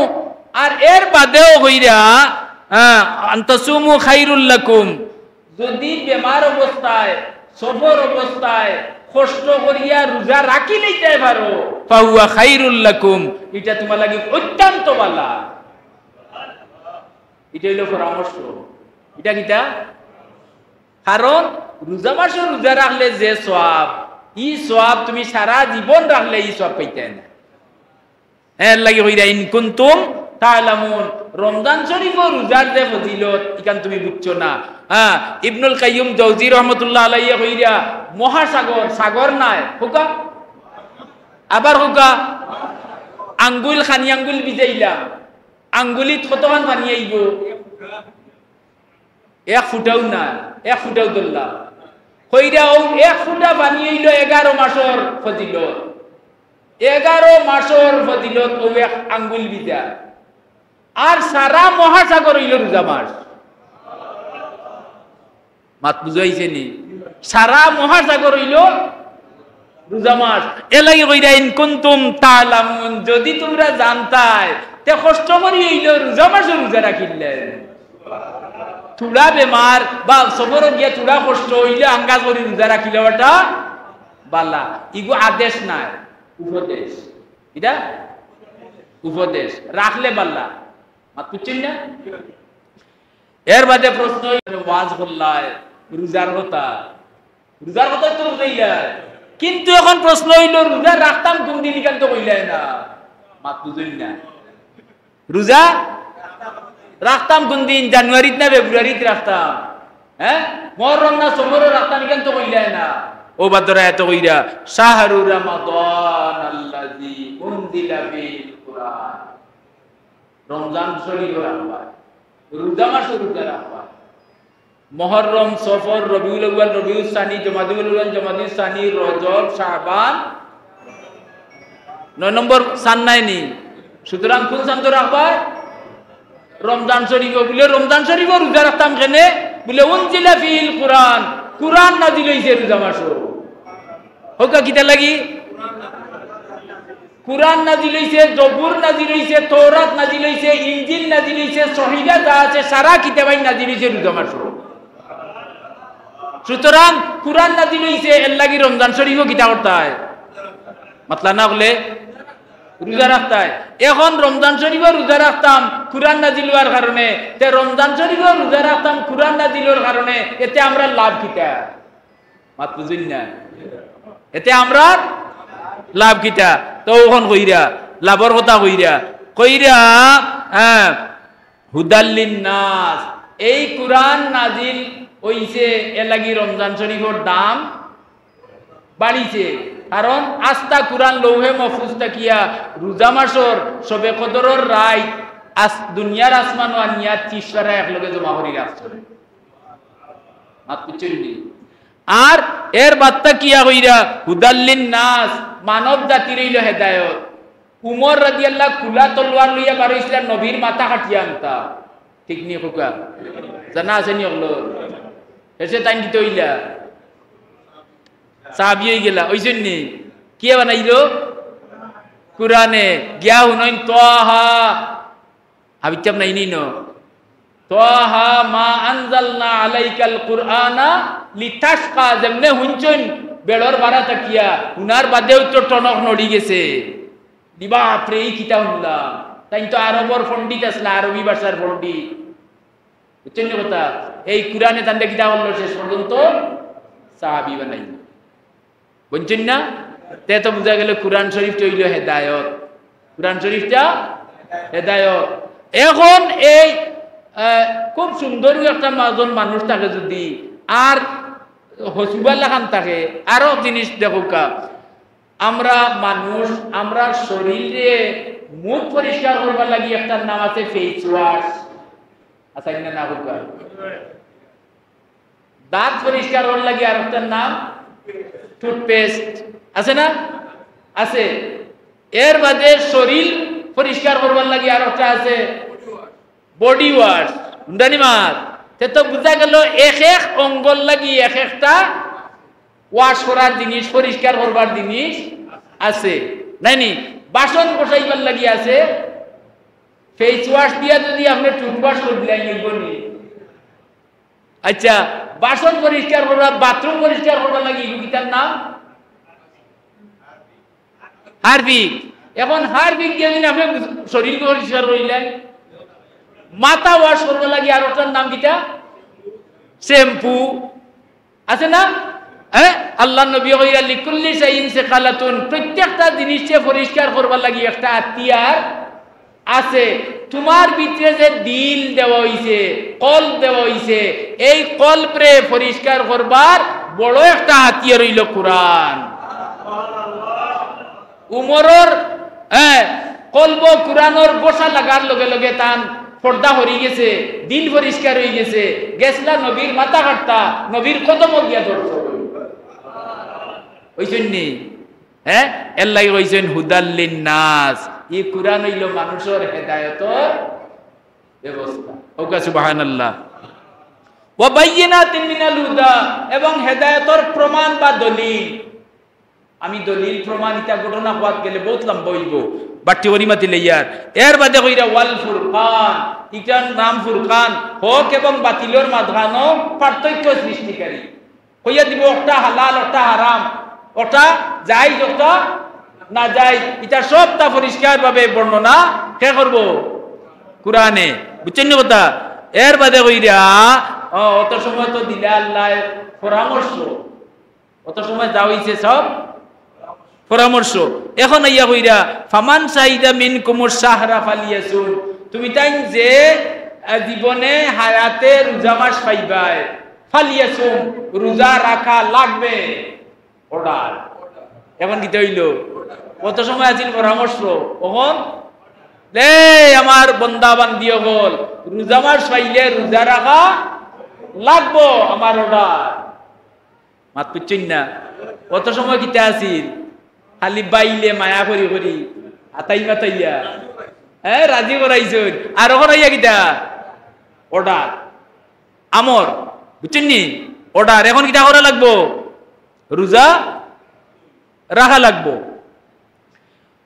আর এর বাদেও কইরা, হ্যাঁ, আন তাসুমু খাইরুল লাকুম, যুদি বেমার অবস্থায়, সফর অবস্থায় কষ্ট করিয়া রোজা রাখি লইতায় পারো, ফাহুয়া খাইরুল লাকুম, ইটা তুমার লাগি অত্যন্ত বালা। ইটা অইলো পরামর্শ। ইটা কিতা? কারণ রোজা মাসো রোজা রাখলে যে সওয়াব, ই সওয়াব তুমি সারা জীবন রাখলে ই সওয়াব পাইতায় না। এর লাগি কইরা, ইন কুনতুম তা'লামুন, রমজান শরীফো রোজার যে ফজিলত, ইখান তুমি বুঝছো না। হ্যাঁ, ইবনুল কাইয়্যিম জওজি রহমতুল্লাহ আলাইহি কইরা, মহাসাগর, সাগর নায়, কউক্কা? আবার কউক্কা, আঙ্গুল, খানি আঙ্গুল ভিজাইলাম, আঙ্গুলিত কতখান পানি আইবো? এক ফুটাও না, এক ফুটাও ধরলা। কইরা অউ এক ফুটা পানি অইলো এগারো মাসর ফজিলত। এগারো মাসর ফজিলত অউ এক আঙ্গুল ভিজা। আর সারা মহাসাগর অইলো রোজা মাস। মাত বুঝাইছে নি? সারা মহাসাগর অইলো রোজা মাস। এর লাগি কইরা, ইন কুনতুম তা'লামুন, যুদি তুমরা জানতায়, তে কষ্ট করি অইলো রোজা মাসো রোজা রাখিলায়। থুড়া বেমার বা সফরো গিয়া থুড়া কষ্ট অইলে আঙ্গাজ করি রোজা রাখিলাও, ইটা বালা। ইগু আদেশ নায়, উপদেশ। ইটা উপদেশ। রাখলে বালা। মাত বুঝছইন না? এর বাদে প্রশ্ন অইলো, ওয়াজ করলায় রোজার কথা, রোজার কথা তো বুঝাইলায়, কিন্তু এখন প্রশ্ন অইলো, রোজা রাখতাম কুন দিন, ইখান তো কইলায় না। মাত বুঝইন না? রোজা রাখতাম কুন দিন? জানুয়ারিত না ফেব্রুয়ারিত রাখতাম? হ্যাঁ, মহরম না সফরো রাখতাম, ইখান তো কইলায় না। অউ বাদর আয়াতো কইরা, শাহরু রমাদান আল্লাযী উনজিলা ফীহিল কুরআন। রমজান শরীফো রাখবা, রোজা মাসো রোজা রাখবা। মহরম, সফর, রবিউল আউয়াল, রবিউস সানি, জমাদিউল আউয়াল, জমাদিউস সানি, রজব, শাবান, নয় নম্বর চান নায় নি? সুতরাং কুন চান তো রাখবা? রমজান শরীফো। বুলে, রমজান শরীফো রোজা রাখতাম কেনে? বুলে, উনজিলা ফীহিল কুরআন, কুরআন নাজিল অইছে রোজা মাসো। কউক্কা কিতার লাগি? কুরআন নাজিল অইছে, জবুর নাজিল অইছে, তৌরাত নাজিল অইছে, ইনজিল নাজিল অইছে, সহিফা যা আছে সারা কিতাবাইন নাজিল অইছে রোজা মাসো। সুতরাং কুরআন নাজিল অইছে, এর লাগি রমজান শরীফো কিতা করতায়? মাতলা না অকলে? রোজা রাখতায়। এখন রমজান শরীফো রোজা রাখতাম, কুরআন নাজিল অওয়ার কারণে, তে রমজান শরীফো রোজা রাখতাম কুরআন নাজিল অওয়ার কারণে, এতে আমরার লাভ কিতা? মাত বুঝইন না? এতে আমরার লাভ কিতা? তো অখন কইরা, লাভর কথা কইরা, কইরা, হ্যাঁ, হুদাল লিন্নাস, এই কুরআন নাজিল অইছে, এর লাগি রমজান শরীফর দাম বাড়িছে। কারণ আস্তা কুরআন লৌহে মাহফুজ থাকিয়া রোজা মাসর শবে কদরর রাইত আস-, দুনিয়ার আসমানো আনিয়া তিরিশ পারা একলগে জমা করি রাখছে। মাত বুঝছইন নি? আর এর বাদ থাকিয়া কইরা হুদাল লিন্নাস, মানব জাতির অইলো হেদায়ত। উমর রাদিয়াল্লাহু খুলা তলোয়ার লইয়া বার অইছিলা নবীর মাথা কাটিয়া আনতা। ঠিক নি কউক্কা? জানা আছে নি অকলর? হেষে তাইন কিতা অইলা? সাহাবী অইগেলা। অইছইন নি? কিয়ে বানাইলো? কুরআনে। গিয়া হুনইন, ত্বাহা। হাফিজ সাব নাইনি নি? ত্বাহা মা আনজালনা আলাইকাল কুরআনা লিতাশকা, যেমনে হুনছইন বেড়র বারা থাকিয়া, হুনার বাদেউ তো টনক নড়ি গেছে। দি বাপরে, ই কিতা হুনলাম? তাইন তো আরবর পণ্ডিত আছলা, আরবি ভাষার পণ্ডিত। বুঝছইন নি কথা? এই কুরআনে তানরে কিতা করলো শেষ পর্যন্ত? সাহাবী বানাইলো। বুঝছইন না? তে তো বুঝা গেল কুরআন শরীফটা অইলো হেদায়ত। কুরআন শরীফটা হেদায়ত। এখন এই, আহ, খুব সুন্দর একটা মাজন মানুষ থাকে যদি, আর হসুবা লাখান থাকে, আরো জিনিস দেখউক্কা, আমরা মানুষ, আমরা শরীরে মুখ পরিষ্কার করবার লাগি একটা নাম আছে face wash। আচ্ছা, ইটা না কউক্কা। দাঁত পরিষ্কার করার লাগি আরোকটার নাম টুথপেস্ট, আছে না? আছে। এর বাদে শরীর পরিষ্কার করবার লাগি আরোকটা আছে, বডি ওয়াশ। হুনছইন নি মাত? তে তো বুঝা গেল এক এক অঙ্গর লাগি এক একটা ওয়াশ করার জিনিস, পরিষ্কার করবার জিনিস আছে, নায় নি? বাসন ঘষাইবার লাগি আছে, ফেস ওয়াশ দিয়া যদি আপনে টুথওয়াশ করি দিলাইন, অইবো নি? আচ্ছা, বাসন পরিষ্কার করবার, বাথরুম পরিষ্কার করবার লাগি ইগু কিতার নাম? হারপিক। এখন হারপিক দিয়া যদি আপনে শরীর পরিষ্কার করিলেন, মাথা ওয়াশ করবার লাগি আরোকটার নাম কিতা? শ্যাম্পু। আছে না? হ্যাঁ, আল্লাহর নবী কইরা, "লিকুল্লি শাইইন সিকালাতুন", প্রত্যেকটা জিনিসরে পরিষ্কার করবার লাগি একটা হাতিয়ার আছে। তোমার ভিতরে যে দিল দেওয়া অইছে, কলব দেওয়া অইছে, এই কলবরে পরিষ্কার করবার বড় একটা হাতিয়ার অইলো কোরআন। উমরর, হ্যাঁ, কলবো কোরআনর ঘষা লাগার লগে লগে তান পর্দা হরি গেছে, দিল পরিষ্কার অই গেছে, গেছলা নবীর মাথা কাটতা, নবীর কদমো গিয়া ধরছে। অইছইন নি? হ্যাঁ, এর লাগি কইছইন হুদাল লিন্নাস, ই কোরআন অইলো মানুষর হেদায়েতর ব্যবস্থা। ওকা সুবহানাল্লাহ। ওয়া বাইয়িনাতিন মিনাল হুদা, এবং হেদায়েতর প্রমাণ বা দলিল। আমি দলিল প্রমাণ ইতা ঘটনা কওয়াত গেলে বউত লম্বা অইবো, বাট্টি করি মাতিলে ইয়ার। এর বাদে কইরা ওয়াল ফুরকান, ইটার নাম ফুরকান, হক এবং বাতিলর মাঝখানো পার্থক্য সৃষ্টিকারী। কইয়া দিবো অকটা হালাল, অকটা হারাম, অকটা জায়েজ, অকটা নাজায়েজ, ইতা সবটা পরিষ্কার ভাবে বর্ণনা কে করবো? কোরআনে। বুঝছইন নি কথা? এর বাদে কইরা, অ, অত সময় তো দিলা আল্লায় পরামর্শ, অত সময় যা অইছে সব পরামর্শ। এখন আইয়া কইরা, "ফামান শাহিদা মিনকুমুশ শাহরা ফালিয়াসুম।" তুমি তাইন যে, আহ, জীবনে হায়াতে রোজা মাস পাইবায়, ফালিয়াসুম, রোজা রাখা লাগবে। অর্ডার। এখন কিতা অইলো? অত সময় আছিল পরামর্শ, অখন, "এ আমার বন্দা বান্দি অকল, রোজা মাস পাইলে রোজা রাখা লাগবো, আমার অর্ডার।" মাত বুঝছইন না? অত সময় কিতা আছিল? খালি বাইলে মায়া করি করি, আতাই মাতাইয়া, হ্যাঁ, রাজি করাইছইন। আর অখন আইয়া কিতা? অর্ডার। আমর, বুঝছইন নি? অর্ডার। এখন কিতা করা লাগবো? রোজা রাখা লাগবো।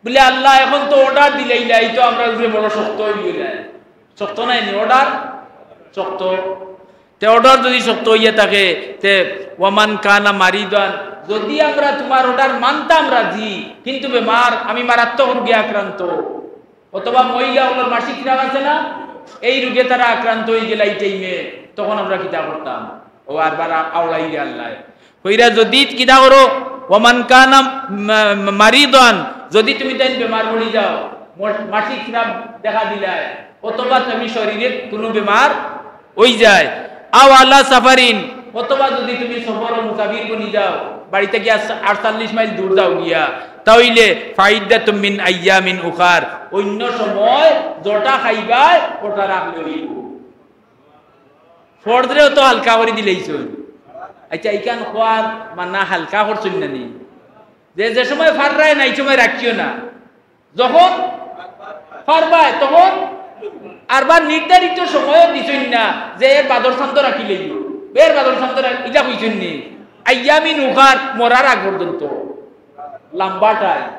বুলে, "আল্লাহ, এখন তো অর্ডার দিলাইলা, ই তো আমরার উপরে বড় শক্ত অইগেলায়।" শক্ত নায় নি অর্ডার? শক্ত। তে অর্ডার যদি শক্ত অইয়া থাকে, তে ওয়ামান কানা মারিদান, যদি আমরা তুমার অর্ডার মানতাম রাজি, কিন্তু বেমার, আমি মারাত্মক রোগে আক্রান্ত, অথবা মহিলা অকলর মাসিক স্রাব আছে না, এই রোগে তারা আক্রান্ত অইগেলা ই টাইমে, তখন আমরা কিতা করতাম? ও আরবার আ-, আওড়াইরা আল্লায়। কইরা যদি কিতা করো, "ওয়ামান কানা মা-, মা-, মারিদান", যদি তুমি তাইন বেমার পড়ি যাও, ম-, মাসিক স্রাব দেখা দিলায়, অথবা তুমি শরীরে কুনু বেমার অই যায়, "আও আলা সাফারিন", অথবা যদি তুমি সফর ও মুসাফির বনি যাও, বাড়ি থাকি আস-, আটচল্লিশ মাইল দূর যাও গিয়া, তা অইলে "ফাইদ্দাতুম মিন আইয়ামিন উখার", অইন্য সময় যটা খাইবায়, অটা রাখলে অইবো। ফরজরে অত হালকা করি দিলাইছইন। আচ্ছা, ইখান কওয়ার মানা হালকা করছইন না নি? যে, যে সময় পাররায় না, ই সময় রাখিও না। যখন পারবায়, তখন আরবার নির্ধারিত সময়ও দিছইন না যে এর বাদর শান্ত রাখিলাইও, এর বাদর শান্ত রাখ-, ইটা কইছইন নি? আইয়ামিন উখার, মরার আগ পর্যন্ত। লম্বা টাইম।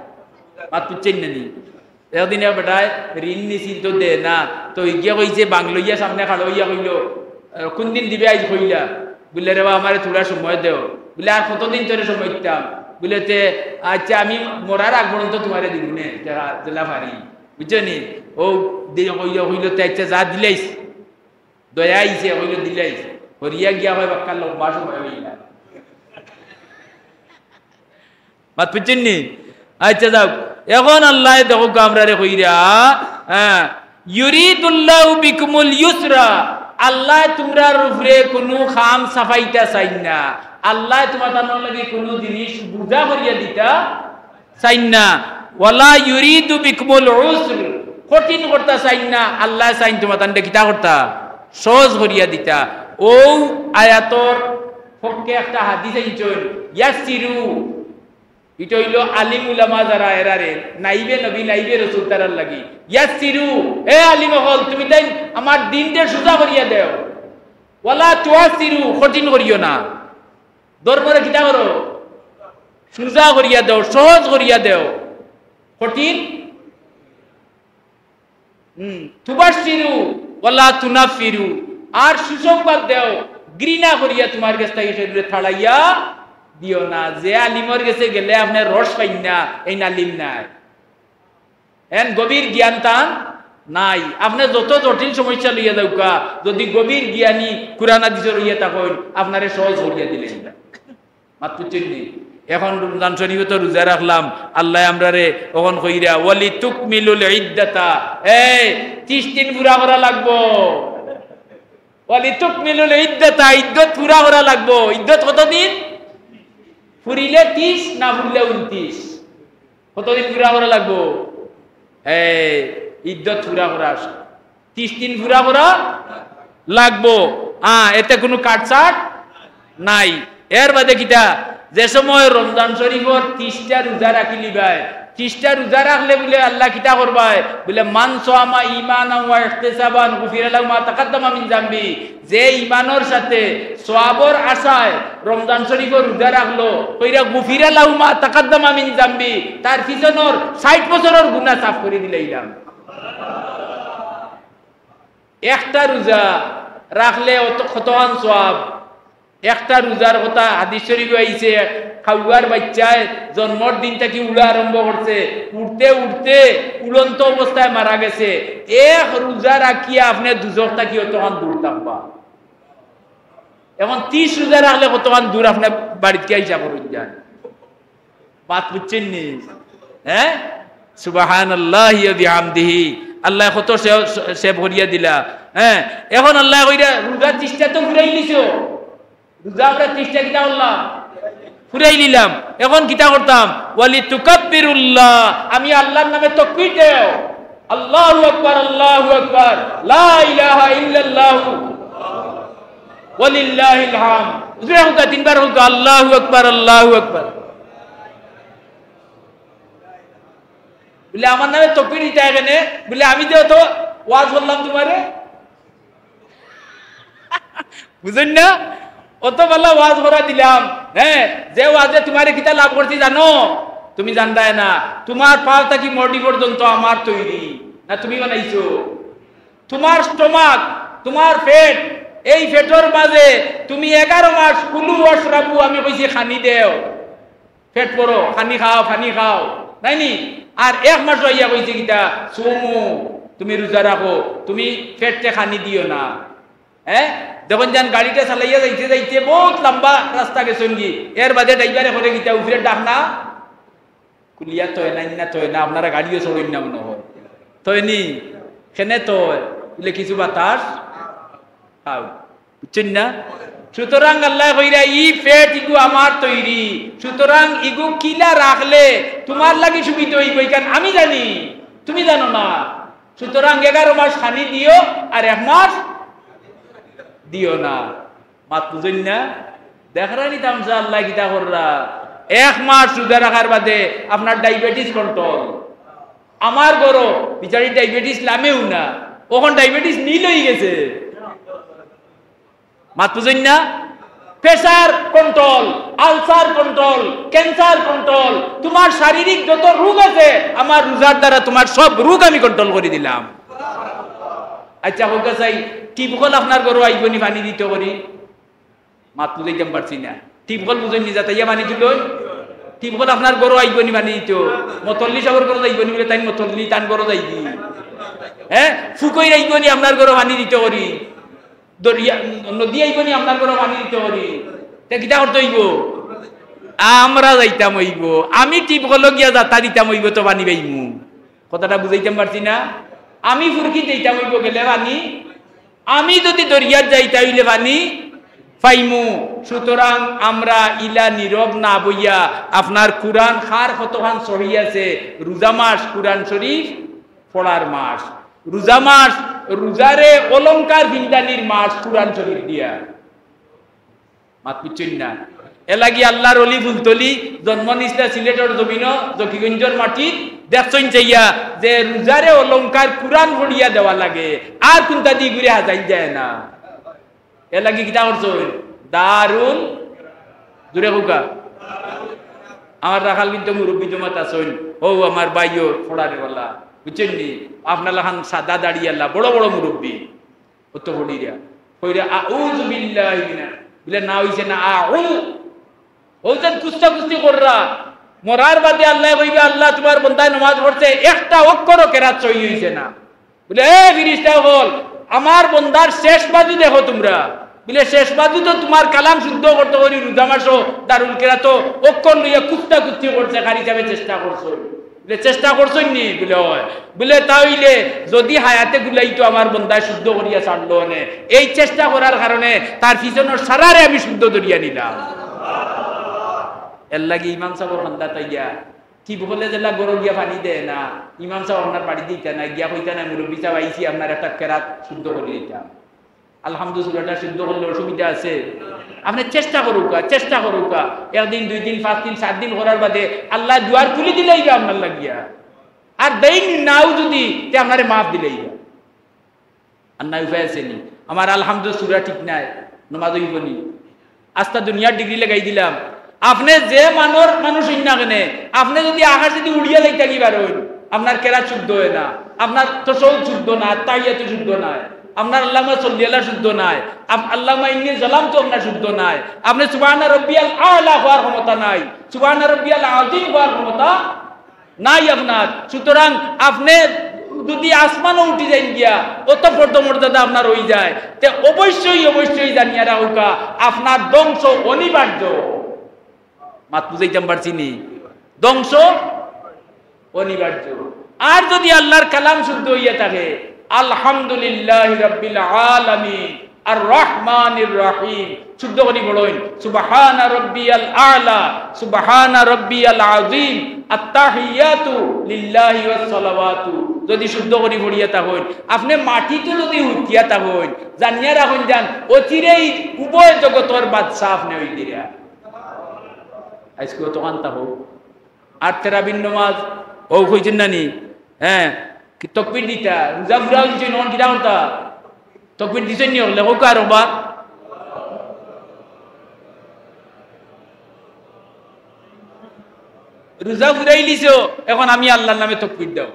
মাত বুঝছইন না নি? একদিন এক বেটায় ঋণ নিছিল তো দে না, তো ইগিয়ে কইছে, বাংলো ইয়া সামনে খাড়া অইয়া কইলো, "আহ, কুনদিন দিবে আইজ কইলা?" বুলে, "রে বা, আমারে থুড়া সময় দেও।" বুলে, "আর কতদিন তোরে সময় দিতাম?" বুলে, "তে, আচ্ছা, আমি মরার আগ পর্যন্ত তুমারে দিমু নে, টেকা যেলা পারি।" বুঝছো নি? ও দে-, কইলো, কইলো, "তে আচ্ছা, যা দিলাইস।" দয়া আইছে, কইলো, "দিলাইস।" হরিয়া গিয়া কয়, "বাক্কা লম্বা সময় অইলা।" মাত বুঝছইন নি? আচ্ছা, যাউক। এখন আল্লায় দেখউক্কা আমরারে কইরা, হ্যাঁ, "ইউরিদুল্লাহু বিকুমুল ইউসরা", আল্লায় তুমরার উপরে কুনু কাম চাপাইতা চাইন না, আল্লায় তুমাতানর লাগি কুনু জিনিস বুঝা করিয়া দিতা চাইন না, "ওয়ালা ইউরিদু বিকুমুল উসর", কঠিন করতা চাইন না, আল্লায় চাইন তুমাতানরে কিতা করতা? সহজ করিয়া দিতা। অউ আয়াতর পক্ষে একটা হাদিস আনছইন, ইয়াসসিরু। ইটা অইলো আলিম উলামা যারা এরারে, নাইবে নবী, নাইবে রসুল তারার লাগি। ইয়াসসিরু, এ আলিম অকল, তুমি তাইন আমার দিনরে সুজা করিয়া দেও। ওয়ালা তুআসসিরু, কঠিন করিও না। ধর্মরে কিতা করো? সুজা করিয়া দেও, সহজ করিয়া দেও। কঠিন হুম, তুবাশশিরু ওয়ালা তুনাফফিরু, আর সুসংবাদ দেও, ঘৃণা করিয়া তুমার গেছ থাকি কেউরে তাড়াইয়া দিও না। যে আলিমর গেছে গেলে আপনে রস পাইন না, এইন আলিম নায়। এন গভীর জ্ঞান তান নাই। আপনে যত জটিল সমস্যা লইয়া যাউক্কা, যদি গভীর জ্ঞানী কুরআন হাদিসর অইয়া থাকইন, আপনারে সহজ করিয়া দিলাইবা। মাত বুঝছইন নি? এখন রমজান শরীফো তো রোজা রাখলাম, আল্লায় আমরারে অখন কইরা, "ওয়ালি তুকমিলুল ইদ্দাতা।" এই, তিরিশ দিন পুরা করা লাগবো। "ওয়ালি তুকমিলুল ইদ্দাতা", ইদ্দত পুরা করা লাগবো। ইদ্দত কতদিন? ফুরিলে তিরিশ, না ফুরিলে ঊনত্রিশ। কতদিন পুরা করা লাগবো? এই, ইদ্দত পুরা করার তিরিশ দিন পুরা করা লাগবো। হ্যাঁ, এতে কুনু কাটছাট নাই। এর বাদে কিতা? যে সময় রমজান শরীফর তিরিশটা রোজা রাখিলিবায়, তিরিশটা রোজা রাখলে বুলে আল্লায় কিতা করবায়? বুলে, "মান সামা ঈমানান ওয়া ইহতিসাবান গুফিরা লাহু মা তাকাদ্দামা মিন জামবি।" যে ঈমানর সাথে সওয়াবর আশায় রমজান শরীফর রোজা রাখলো, কইরা গুফিরা লাহু মা তাকাদ্দামা মিন জামবি, তার পিছনর ষাইট বছরর গুনা সাফ করি দিলাইলাম। একটা রোজা রাখলে অত, কতখান সওয়াব। একটা রোজার কথা হাদিস শরীফো আইছে, কাউয়ার বাইচ্চায় জন্মর দিন থাকি উড়া আরম্ভ করছে, উড়তে উড়তে উড়ন্ত অবস্থায় মারা গেছে। এক রোজা রাখিয়া আপনে দুজখ থাকি অতখান দূর থাকবা। এখন তিরিশ রোজা রাখলে কতখান দূর আপনে বাড়িত গিয়া হিসাব করুন যান। মাত বুঝছইন নি? হ্যাঁ? সুবহানাল্লাহি ওয়া বিহামদিহি। আল্লায় কত সে-, সে-, সেভ করিয়া দিলা। হ্যাঁ? এখন আল্লায় কইরা, "রোজা তিরিশটা তো ফুরাইলিছো।" রোজা আমরা তিরিশটা কিতা করলাম? ফুরাইলিলাম। এখন কিতা করতাম? "ওয়ালি তুকাব্বিরুল্লাহ।" আমি আল্লাহর নামে তকবীর দেও। আল্লাহু আকবার, আল্লাহু আকবার। লা ইলাহা ইল্লাল্লাহু। ওয়ালিল্লাহিল হামদ। জোরে কউক্কা, তিনবার কউক্কা, "আল্লাহু আকবার, আল্লাহু আকবার।" বুলে, "আমার নামে তকবীর দিতায় কেনে?" বুলে, "আমি যে অত ওয়াজ করলাম তুমারে।" বুঝইন না? অত বালা ওয়াজ করা দিলাম, হ্যাঁ, যে ওয়াজে তুমারে কিতা লাভ করছি জানো? তুমি জানতায় না। তুমার পাও থাকি মুডি পর্যন্ত আমার তৈরি, না তুমি বানাইছো? তুমার স্টমাক, তুমার পেট, এই পেটর মাঝে তুমি এগারো মাস কুলু ওয়াশরাবু, আমি কইছি খানি দেও, পেট ভরো, খানি খাও, পানি খাও, নায় নি? আর এক মাস আইয়া কইছে কিতা, সুমু, তুমি রোজা রাখো, তুমি পেটে খানি দিও না। হ্যাঁ, যখন যান গাড়িটা চালাইয়া যাইতে যাইতে বউত লম্বা রাস্তা গেছইন গি, এর বাদে ড্রাইভারে করে কিতা, উপরে ডাক না খুলিয়া তয় না, ইন্না তয় না, আপনারা গাড়িও চড়ইন না মনে হয়। তয় নি? কেনে তয়? বুলে, "কিছু বাতাস খাও।" বুঝছইন না? সুতরাং আল্লায় কইরা, "ই পেট ইগু আমার তৈরি, সুতরাং ইগু কিলা রাখলে তুমার লাগি সুবিধা অইবো, ইখান আমি জানি, তুমি জানো না। সুতরাং এগারো মাস খানি দিও, আর এক মাস দিও না।" মাত বুঝইন না? দেখরানি তামশা আল্লায় কিতা কররা। এক মাস রোজা রাখার বাদে আপনার ডায়াবেটিস কন্ট্রোল। আমার ঘরো বিচারি ডায়াবেটিস লামেও না, অখন ডায়াবেটিস নীল অইগেছে। মাত বুঝইন না? Pressure control, ulcer control, cancer control, তুমার শারীরিক যত রোগ আছে, আমার রোজার দ্বারা তুমার সব রোগ আমি কন্ট্রোল করি দিলাম। আচ্ছা, কউক্কা চাই, টিউবকল আপনার ঘরো আইবো নি পানি দিতো করি? মাত বুঝাইতাম পারছি না। টিউবকল বুঝইন নি, যাতাইয়া পানি তুলইন। টিউবকল আপনার ঘরো আইবো নি পানি দিতো? মতল্লি সাবর ঘরো যাইবো নি বুলে তাইন মতল্লি, তান ঘরো যাইবি। হ্যাঁ? ফুকইর আইবো নি আপনার ঘরো পানি দিতো করি? দরিয়া, নদী আইবো নি আপনার ঘরো পানি দিতো করি? তে কিতা করতে অইবো? আমরা যাইতাম অইবো। আমি টিউবকলো গিয়া যাতা দিতাম অইবো তো পানি পাইমু। কথাটা বুঝাইতাম পারছি না? আমি ফুরকিত যাইতাম অইবো গেলে পানি, আমি যদি দরিয়াত যাই তাইলে পানি পাইমু। সুতরাং আমরা ইলা নীরব না বইয়া আপনার কুরআন কার কতখান সহি আছে, রোজা মাস কুরআন শরীফ পড়ার মাস, রোজা মাস রোজারে অলংকার ফিন্দানির মাস কুরআন শরীফ দিয়া। মাত বুঝছইন না? এরলাগি আল্লার অলি ফুলতলি জন্ম নিছলা সিলেটর জমিনো, জকিগঞ্জর মাটিত, দেখছইন চাইয়া যে রোজারে অলংকার কুরআন পড়িয়া দেওয়া লাগে, আর কুনটা দি ঘুরে হাজাইল যায় না। এরলাগি কিতা করছইন? দারুল, জুরে কউক্কা। আমার রাখাল কিন্তু মুরব্বি জমাত আছইন, ও আমার ভাইও পড়ারে বালা, বুঝছইন নি? আপনার লাখান সাদা দাড়ি আলা, বড় বড় মুরব্বি। অত পড়িরা, কইরা, "আউযু বিল্লাহি মিনা।" বলে, "না অইছে না, আউ।" অউ যেন কুস্তা কুস্তি কররা, মরার বাদে আল্লায় কইবা, "আল্লাহ, তুমার বন্দায় নমাজ পড়ছে, একটা অক্ষরও কেরাত সহি অইছে না।" বলে, "এ ফিরিস্তা অকল, আমার বন্দার শেষ বাজু দেখো তুমরা।" বলে, "শেষ বাজু তো তুমার কালাম শুদ্ধ করতো করি রোজা মাসো দারুল কেরাতো অক্ষর লইয়া কুস্তা কুস্তি করছে, কারি হিসাবে চেষ্টা করছো।" বলে, "চেষ্টা করছইন নি?" বলে, "অয়।" বলে, "তা অইলে যুদি হায়াতে গুলাইতো আমার বন্দায় শুদ্ধ করিয়া ছাড়লো অনে, এই চেষ্টা করার কারণে তার পিছনর সারারে আমি শুদ্ধ ধরিয়া নিলাম।" এরলাগি ইমাম সাবর কান্দাত আইয়া, টিউবওয়েলে যেলা গরু গিয়া পানি দেয় না, ইমাম সাব আপনার বাড়িত দিতা না, গিয়া কইতা না, "মুরব্বি সাব আইছি, আপনার একটা কেরাত শুদ্ধ করি দিতাম।" আলহামদু সুরাটা শুদ্ধ করলে অসুবিধা আছে? আপনে চেষ্টা করউক্কা, চেষ্টা করউক্কা। একদিন, দুই দিন, পাঁচ দিন, সাত দিন করার বাদে আল্লায় দুয়ার খুলি দিলাইবা আপনার লাগিয়া। আর দেইন নাও যুদি, তে আপনারে মাফ দিলাইবা। আর না উপায় আছে নি? আমার আলহামদু সুরা ঠিক নাই, নমাজ অইবো নি? আস্তা দুনিয়ার ডিগ্রি লাগাই দিলাম। আপনে যে মানর মানুষ অইন না কেনে, আপনে যুদি আকাশদি উড়িয়া যাইতা গি পারইন, আপনার কেরাত শুদ্ধ অয় না, আপনার তাশাহুদ শুদ্ধ না, আত্তাহিয়াতু শুদ্ধ নায়, আপনার আল্লাহুম্মা সাল্লি আলা শুদ্ধ নায়, আপ-, আল্লাহুম্মা ইন্নী যালামতু আপনার শুদ্ধ নায়, আপনে সুবহানা রাব্বিয়াল আ'লা কওয়ার ক্ষমতা নাই, সুবহানা রাব্বিয়াল আযীম কওয়ার ক্ষমতা নাই আপনার। সুতরাং আপনে যুদি আসমানো উঠি যাইন গিয়া, অত পদমর্যাদা আপনার অই যায়, তে অবশ্যই, অবশ্যই জানিয়া রাখউক্কা, আপনার ধ্বংস অনিবার্য। মাত বুঝাইতাম পারছি নি? ধ্বংস অনিবার্য। আর যুদি আল্লার কালাম শুদ্ধ অইয়া থাকে, আলহামদুলিল্লাহি রাব্বিল আলামিন, আর রহমানির রহিম, শুদ্ধ করি পড়ইন, সুবহানা রাব্বিয়াল আ'লা, সুবহানা রাব্বিয়াল আযীম, আত্তাহিয়াতু লিল্লাহি ওয়াস সালাওয়াতু। যুদি শুদ্ধ করি পড়িয়া থাকইন, আপনে মাটিত যুদি হুতিয়া থাকইন, জানিয়া রাখইন যান, অচিরেই উভয় জগতর বাদশা আপনে অইলিরা। আইজকে অতখান থাকউক। আর তেরাবির নমাজ, অউ কইছইন না নি? হ্যাঁ, কি তকবির দিতা? রোজা ফুরা অইছে, অখন কিতা করতা? তকবির দিছইন নি? অকলে কউক্কা আরোকবার। রোজা ফুরাইলিছো, অখন আমি আল্লার নামে তকবির দেও।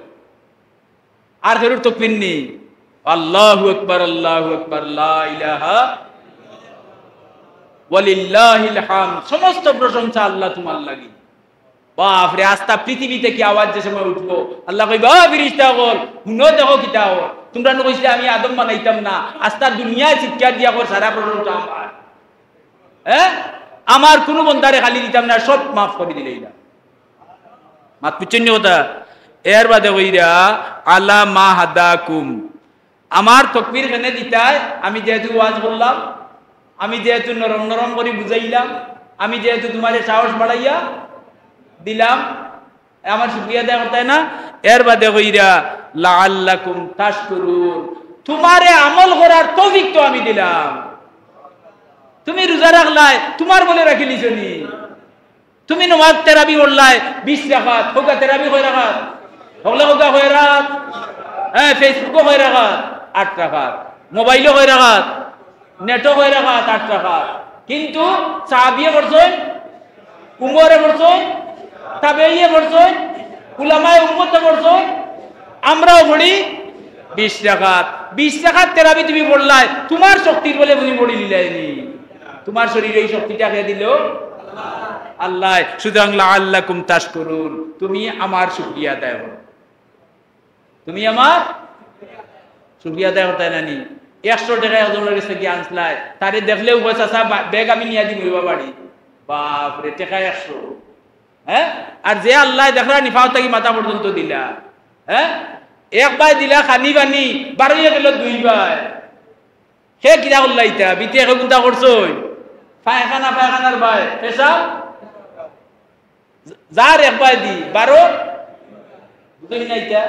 আর কেউর তকবির নি। আল্লাহু আকবার, আল্লাহু আকবার, লা ইলাহা ওয়ালিল্লাহিল হামদ। সমস্ত প্রশংসা আল্লাহ তুমার লাগি। বাফরে, আস্তা পৃথিবী থাকি আওয়াজ যে সময় উঠবো, আল্লায় কইবা, "ও ফিরিস্তা অকল, হুনো দেখো কিতা অর। তুমরা নু কইছলায় আমি আদম বানাইতাম না, আস্তা দুনিয়ায় চিৎকার দিয়া কর সারা প্রশংসা আমার।" হ্যাঁ? আমার কুনু বন্দারে খালি দিতাম না, সব মাফ করি দিলাইলাম। মাত বুঝছইন নি কথা? এর বাদে কইরা, "আলা মা হাদাকুম।" আমার তকবির কেনে দিতায়, আমি যেহেতু ওয়াজ করলাম, আমি যেহেতু নরম নরম করি বুঝাইলাম, আমি যেহেতু তুমারে সাহস বাড়াইয়া দিলাম, আমার শুকরিয়া আদায় করতায় না? এর বাদে কইরা, "লাআল্লাকুম তাশকুরুন।" তুমারে আমল করার তৌফিক তো আমি দিলাম। তুমি রোজা রাখলায়, তুমার বলে রাখিলিছো নি? তুমি নমাজ তেরাবি পড়লায় বিশ রাকাত, কউক্কা তেরাবি কয় রাকাত? হকলে কউক্কা কয় রাকাত? হ্যাঁ, Facebook-ও কয় রাকাত? আট রাকাত। মোবাইল-ও কয় রাকাত? নেট-ও কয় রাকাত? আট রাকাত। কিন্তু সাহাবিয়ে পড়ছইন, উমরে পড়ছইন, তাবেইয়ে পড়ছইন, উলামায়ে উম্মতে পড়ছইন, আমরাও পড়ি বিশ রাকাত। বিশ রাকাত তেরাবি তুমি পড়লায়, তুমার শক্তির বলে তুমি পড়িলিলায় নি। তুমার শরীরে এই শক্তিটা কে দিলো? আল্লায়। সুতরাং লাআল্লাকুম তাশকুরুন, তুমি আমার শুকরিয়া আদায় করো। তুমি আমার শুকরিয়া আদায় করতায় না নি? একশো টেকা একজনর গেছ থাকি আনছলায়, তারে দেখলেউ কয়, "চাচা, বা-, ব্যাগ আমি নিয়া দিমু বাড়ি।" বাফরে, টেকা একশো। হ্যাঁ? আর যে আল্লায় দেখরা নি পাও থাকি মাথা পর্যন্ত দিলা, হ্যাঁ? এক বায় দিলা খানি পানি, বারইয়া গেল দুই বায়। হে কিতা করলা ইতা? ভিতরে একে কুন্তা করছইন? পায়খানা, পায়খানার বায়, পেশাব। যার এক বায় দি, বারো, বুঝছইন না ইতা?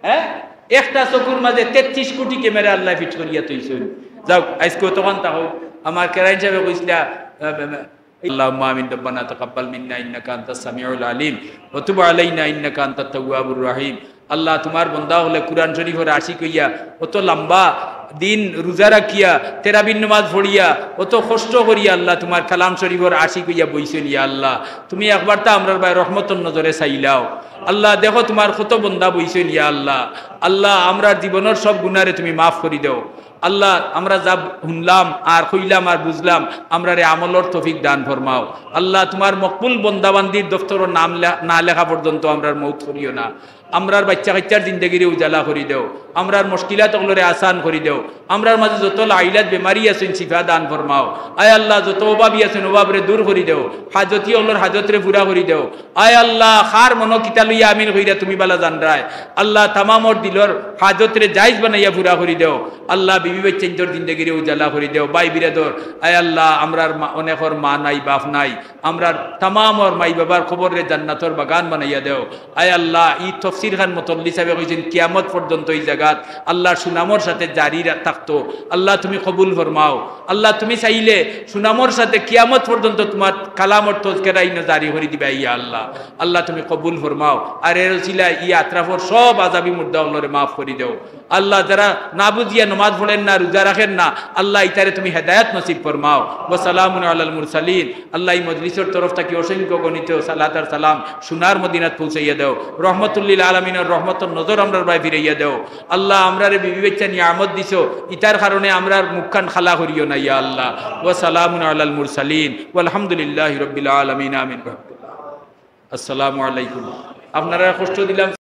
হ্যাঁ? একটা চকুর মাঝে তেত্রিশ কোটি ক্যামেরা আল্লায় fit করিয়া থইছইন। যাউক, আইজকে অতখান থাকউক। আমার কেরাইন সাবে কইছলা, اللهم آمين. ربنا تقبل منا إنك أنت السميع العليم وتب علينا إنك أنت التواب الرحيم. আল্লাহ, তুমার বন্দা অকলে কুরআন শরীফর আশিক অইয়া অত লম্বা দিন রোজা রাখিয়া, তেরাবির নমাজ পড়িয়া, অত কষ্ট করিয়া আল্লাহ তুমার কালাম শরীফর আশিক অইয়া বইছইন। ইয়া আল্লাহ, তুমি একবারতা আমরার বায় রহমতর নজরে চাইলাও। আল্লাহ, দেখো তুমার কত বন্দা বইছইন। ইয়া আল্লাহ, আল্লাহ, আমরার জীবনর সব গুনারে তুমি মাফ করি দেও। আল্লাহ, আমরা যা হুনলাম আর কইলাম আর বুঝলাম, আমরারে আমলর তৌফিক দান ফরমাও। আল্লাহ, তুমার মকবুল বন্দাবান্দির দফতরো নাম লে-, না লেখা পর্যন্ত আমরার মউত করিও না। আমরার বাইচ্চা কাইচ্চার জিন্দেগিরে উজালা করি দেও, আমরার মুশকিলাত অকলরে আসান করি দেও, আমরার মাঝে যত লাইলাত বেমারি আছইন শিফা দান ফরমাও। আয় আল্লাহ, যত অভাবী আছইন অভাবরে দূর করি দেও, হাজতি অকলর হাজতরে পুরা করি দেও। আয় আল্লাহ, কার মনো কিতা লইয়া আমিন কইরা তুমি বালা জানরায়। আল্লাহ, তামামর দিলর হাজতরে জায়েজ বানাইয়া পুরা করি দেও। আল্লাহ, বিবি বাইচ্চাইন্তর জিন্দেগিরে উজালা করি দেও, ভাই বিরাদর। আয় আল্লাহ, আমরার মা, অনেকর মা নাই, বাপ নাই, আমরার তামামর মাই বাবার কবররে জান্নাতর বাগান বানাইয়া দেও। আয় আল্লাহ, ই তফসির খান মতল্লি সাবে কইছইন, কিয়ামত পর্যন্ত ই জাগাত আল্লাহর সুনামর সাথে জারি রা-, থাকতো। আল্লাহ, তুমি কবুল ফরমাও। আল্লাহ, তুমি চাইলে সুনামর সাথে কিয়ামত পর্যন্ত তুমার কালামর তজকেরা ইনো জারি করি দিবা। ইয়া আল্লাহ, আল্লাহ, তুমি কবুল ফরমাও। আর এর উসিলায় ই আতরাফর সব আজাবি মুর্দা অকলরে মাফ করি দেও। আল্লাহ, যারা না বুঝিয়া নমাজ পড়েন না, রোজা রাখেন না, আল্লাহ, ইতারে তুমি হেদায়েত নসিব ফরমাও। ওয়া সালামুন আলাল মুরসালিন। আল্লাহ, ই মজলিসর তরফ থাকি অসংখ্য গণিত সালাত আর সালাম সোনার মদিনাত পৌঁছাইয়া দেও। রহমতুল্লিল আলামিনর রহমতর নজর আমরার বায় ফিরাইয়া দেও। আল্লাহ, আমরারে বিবি বাইচ্চা নিয়ামত দিছো, ইতার কারণে আমরার মুখখান খালা করিও না, ইয়া আল্লাহ। ওয়া সালামুন আলাল মুরসালিন, ওয়ালহামদুলিল্লাহি রাব্বিল আলামিন। আমিন। আসসালামু আলাইকুম। আপনারারে কষ্ট দিলাম।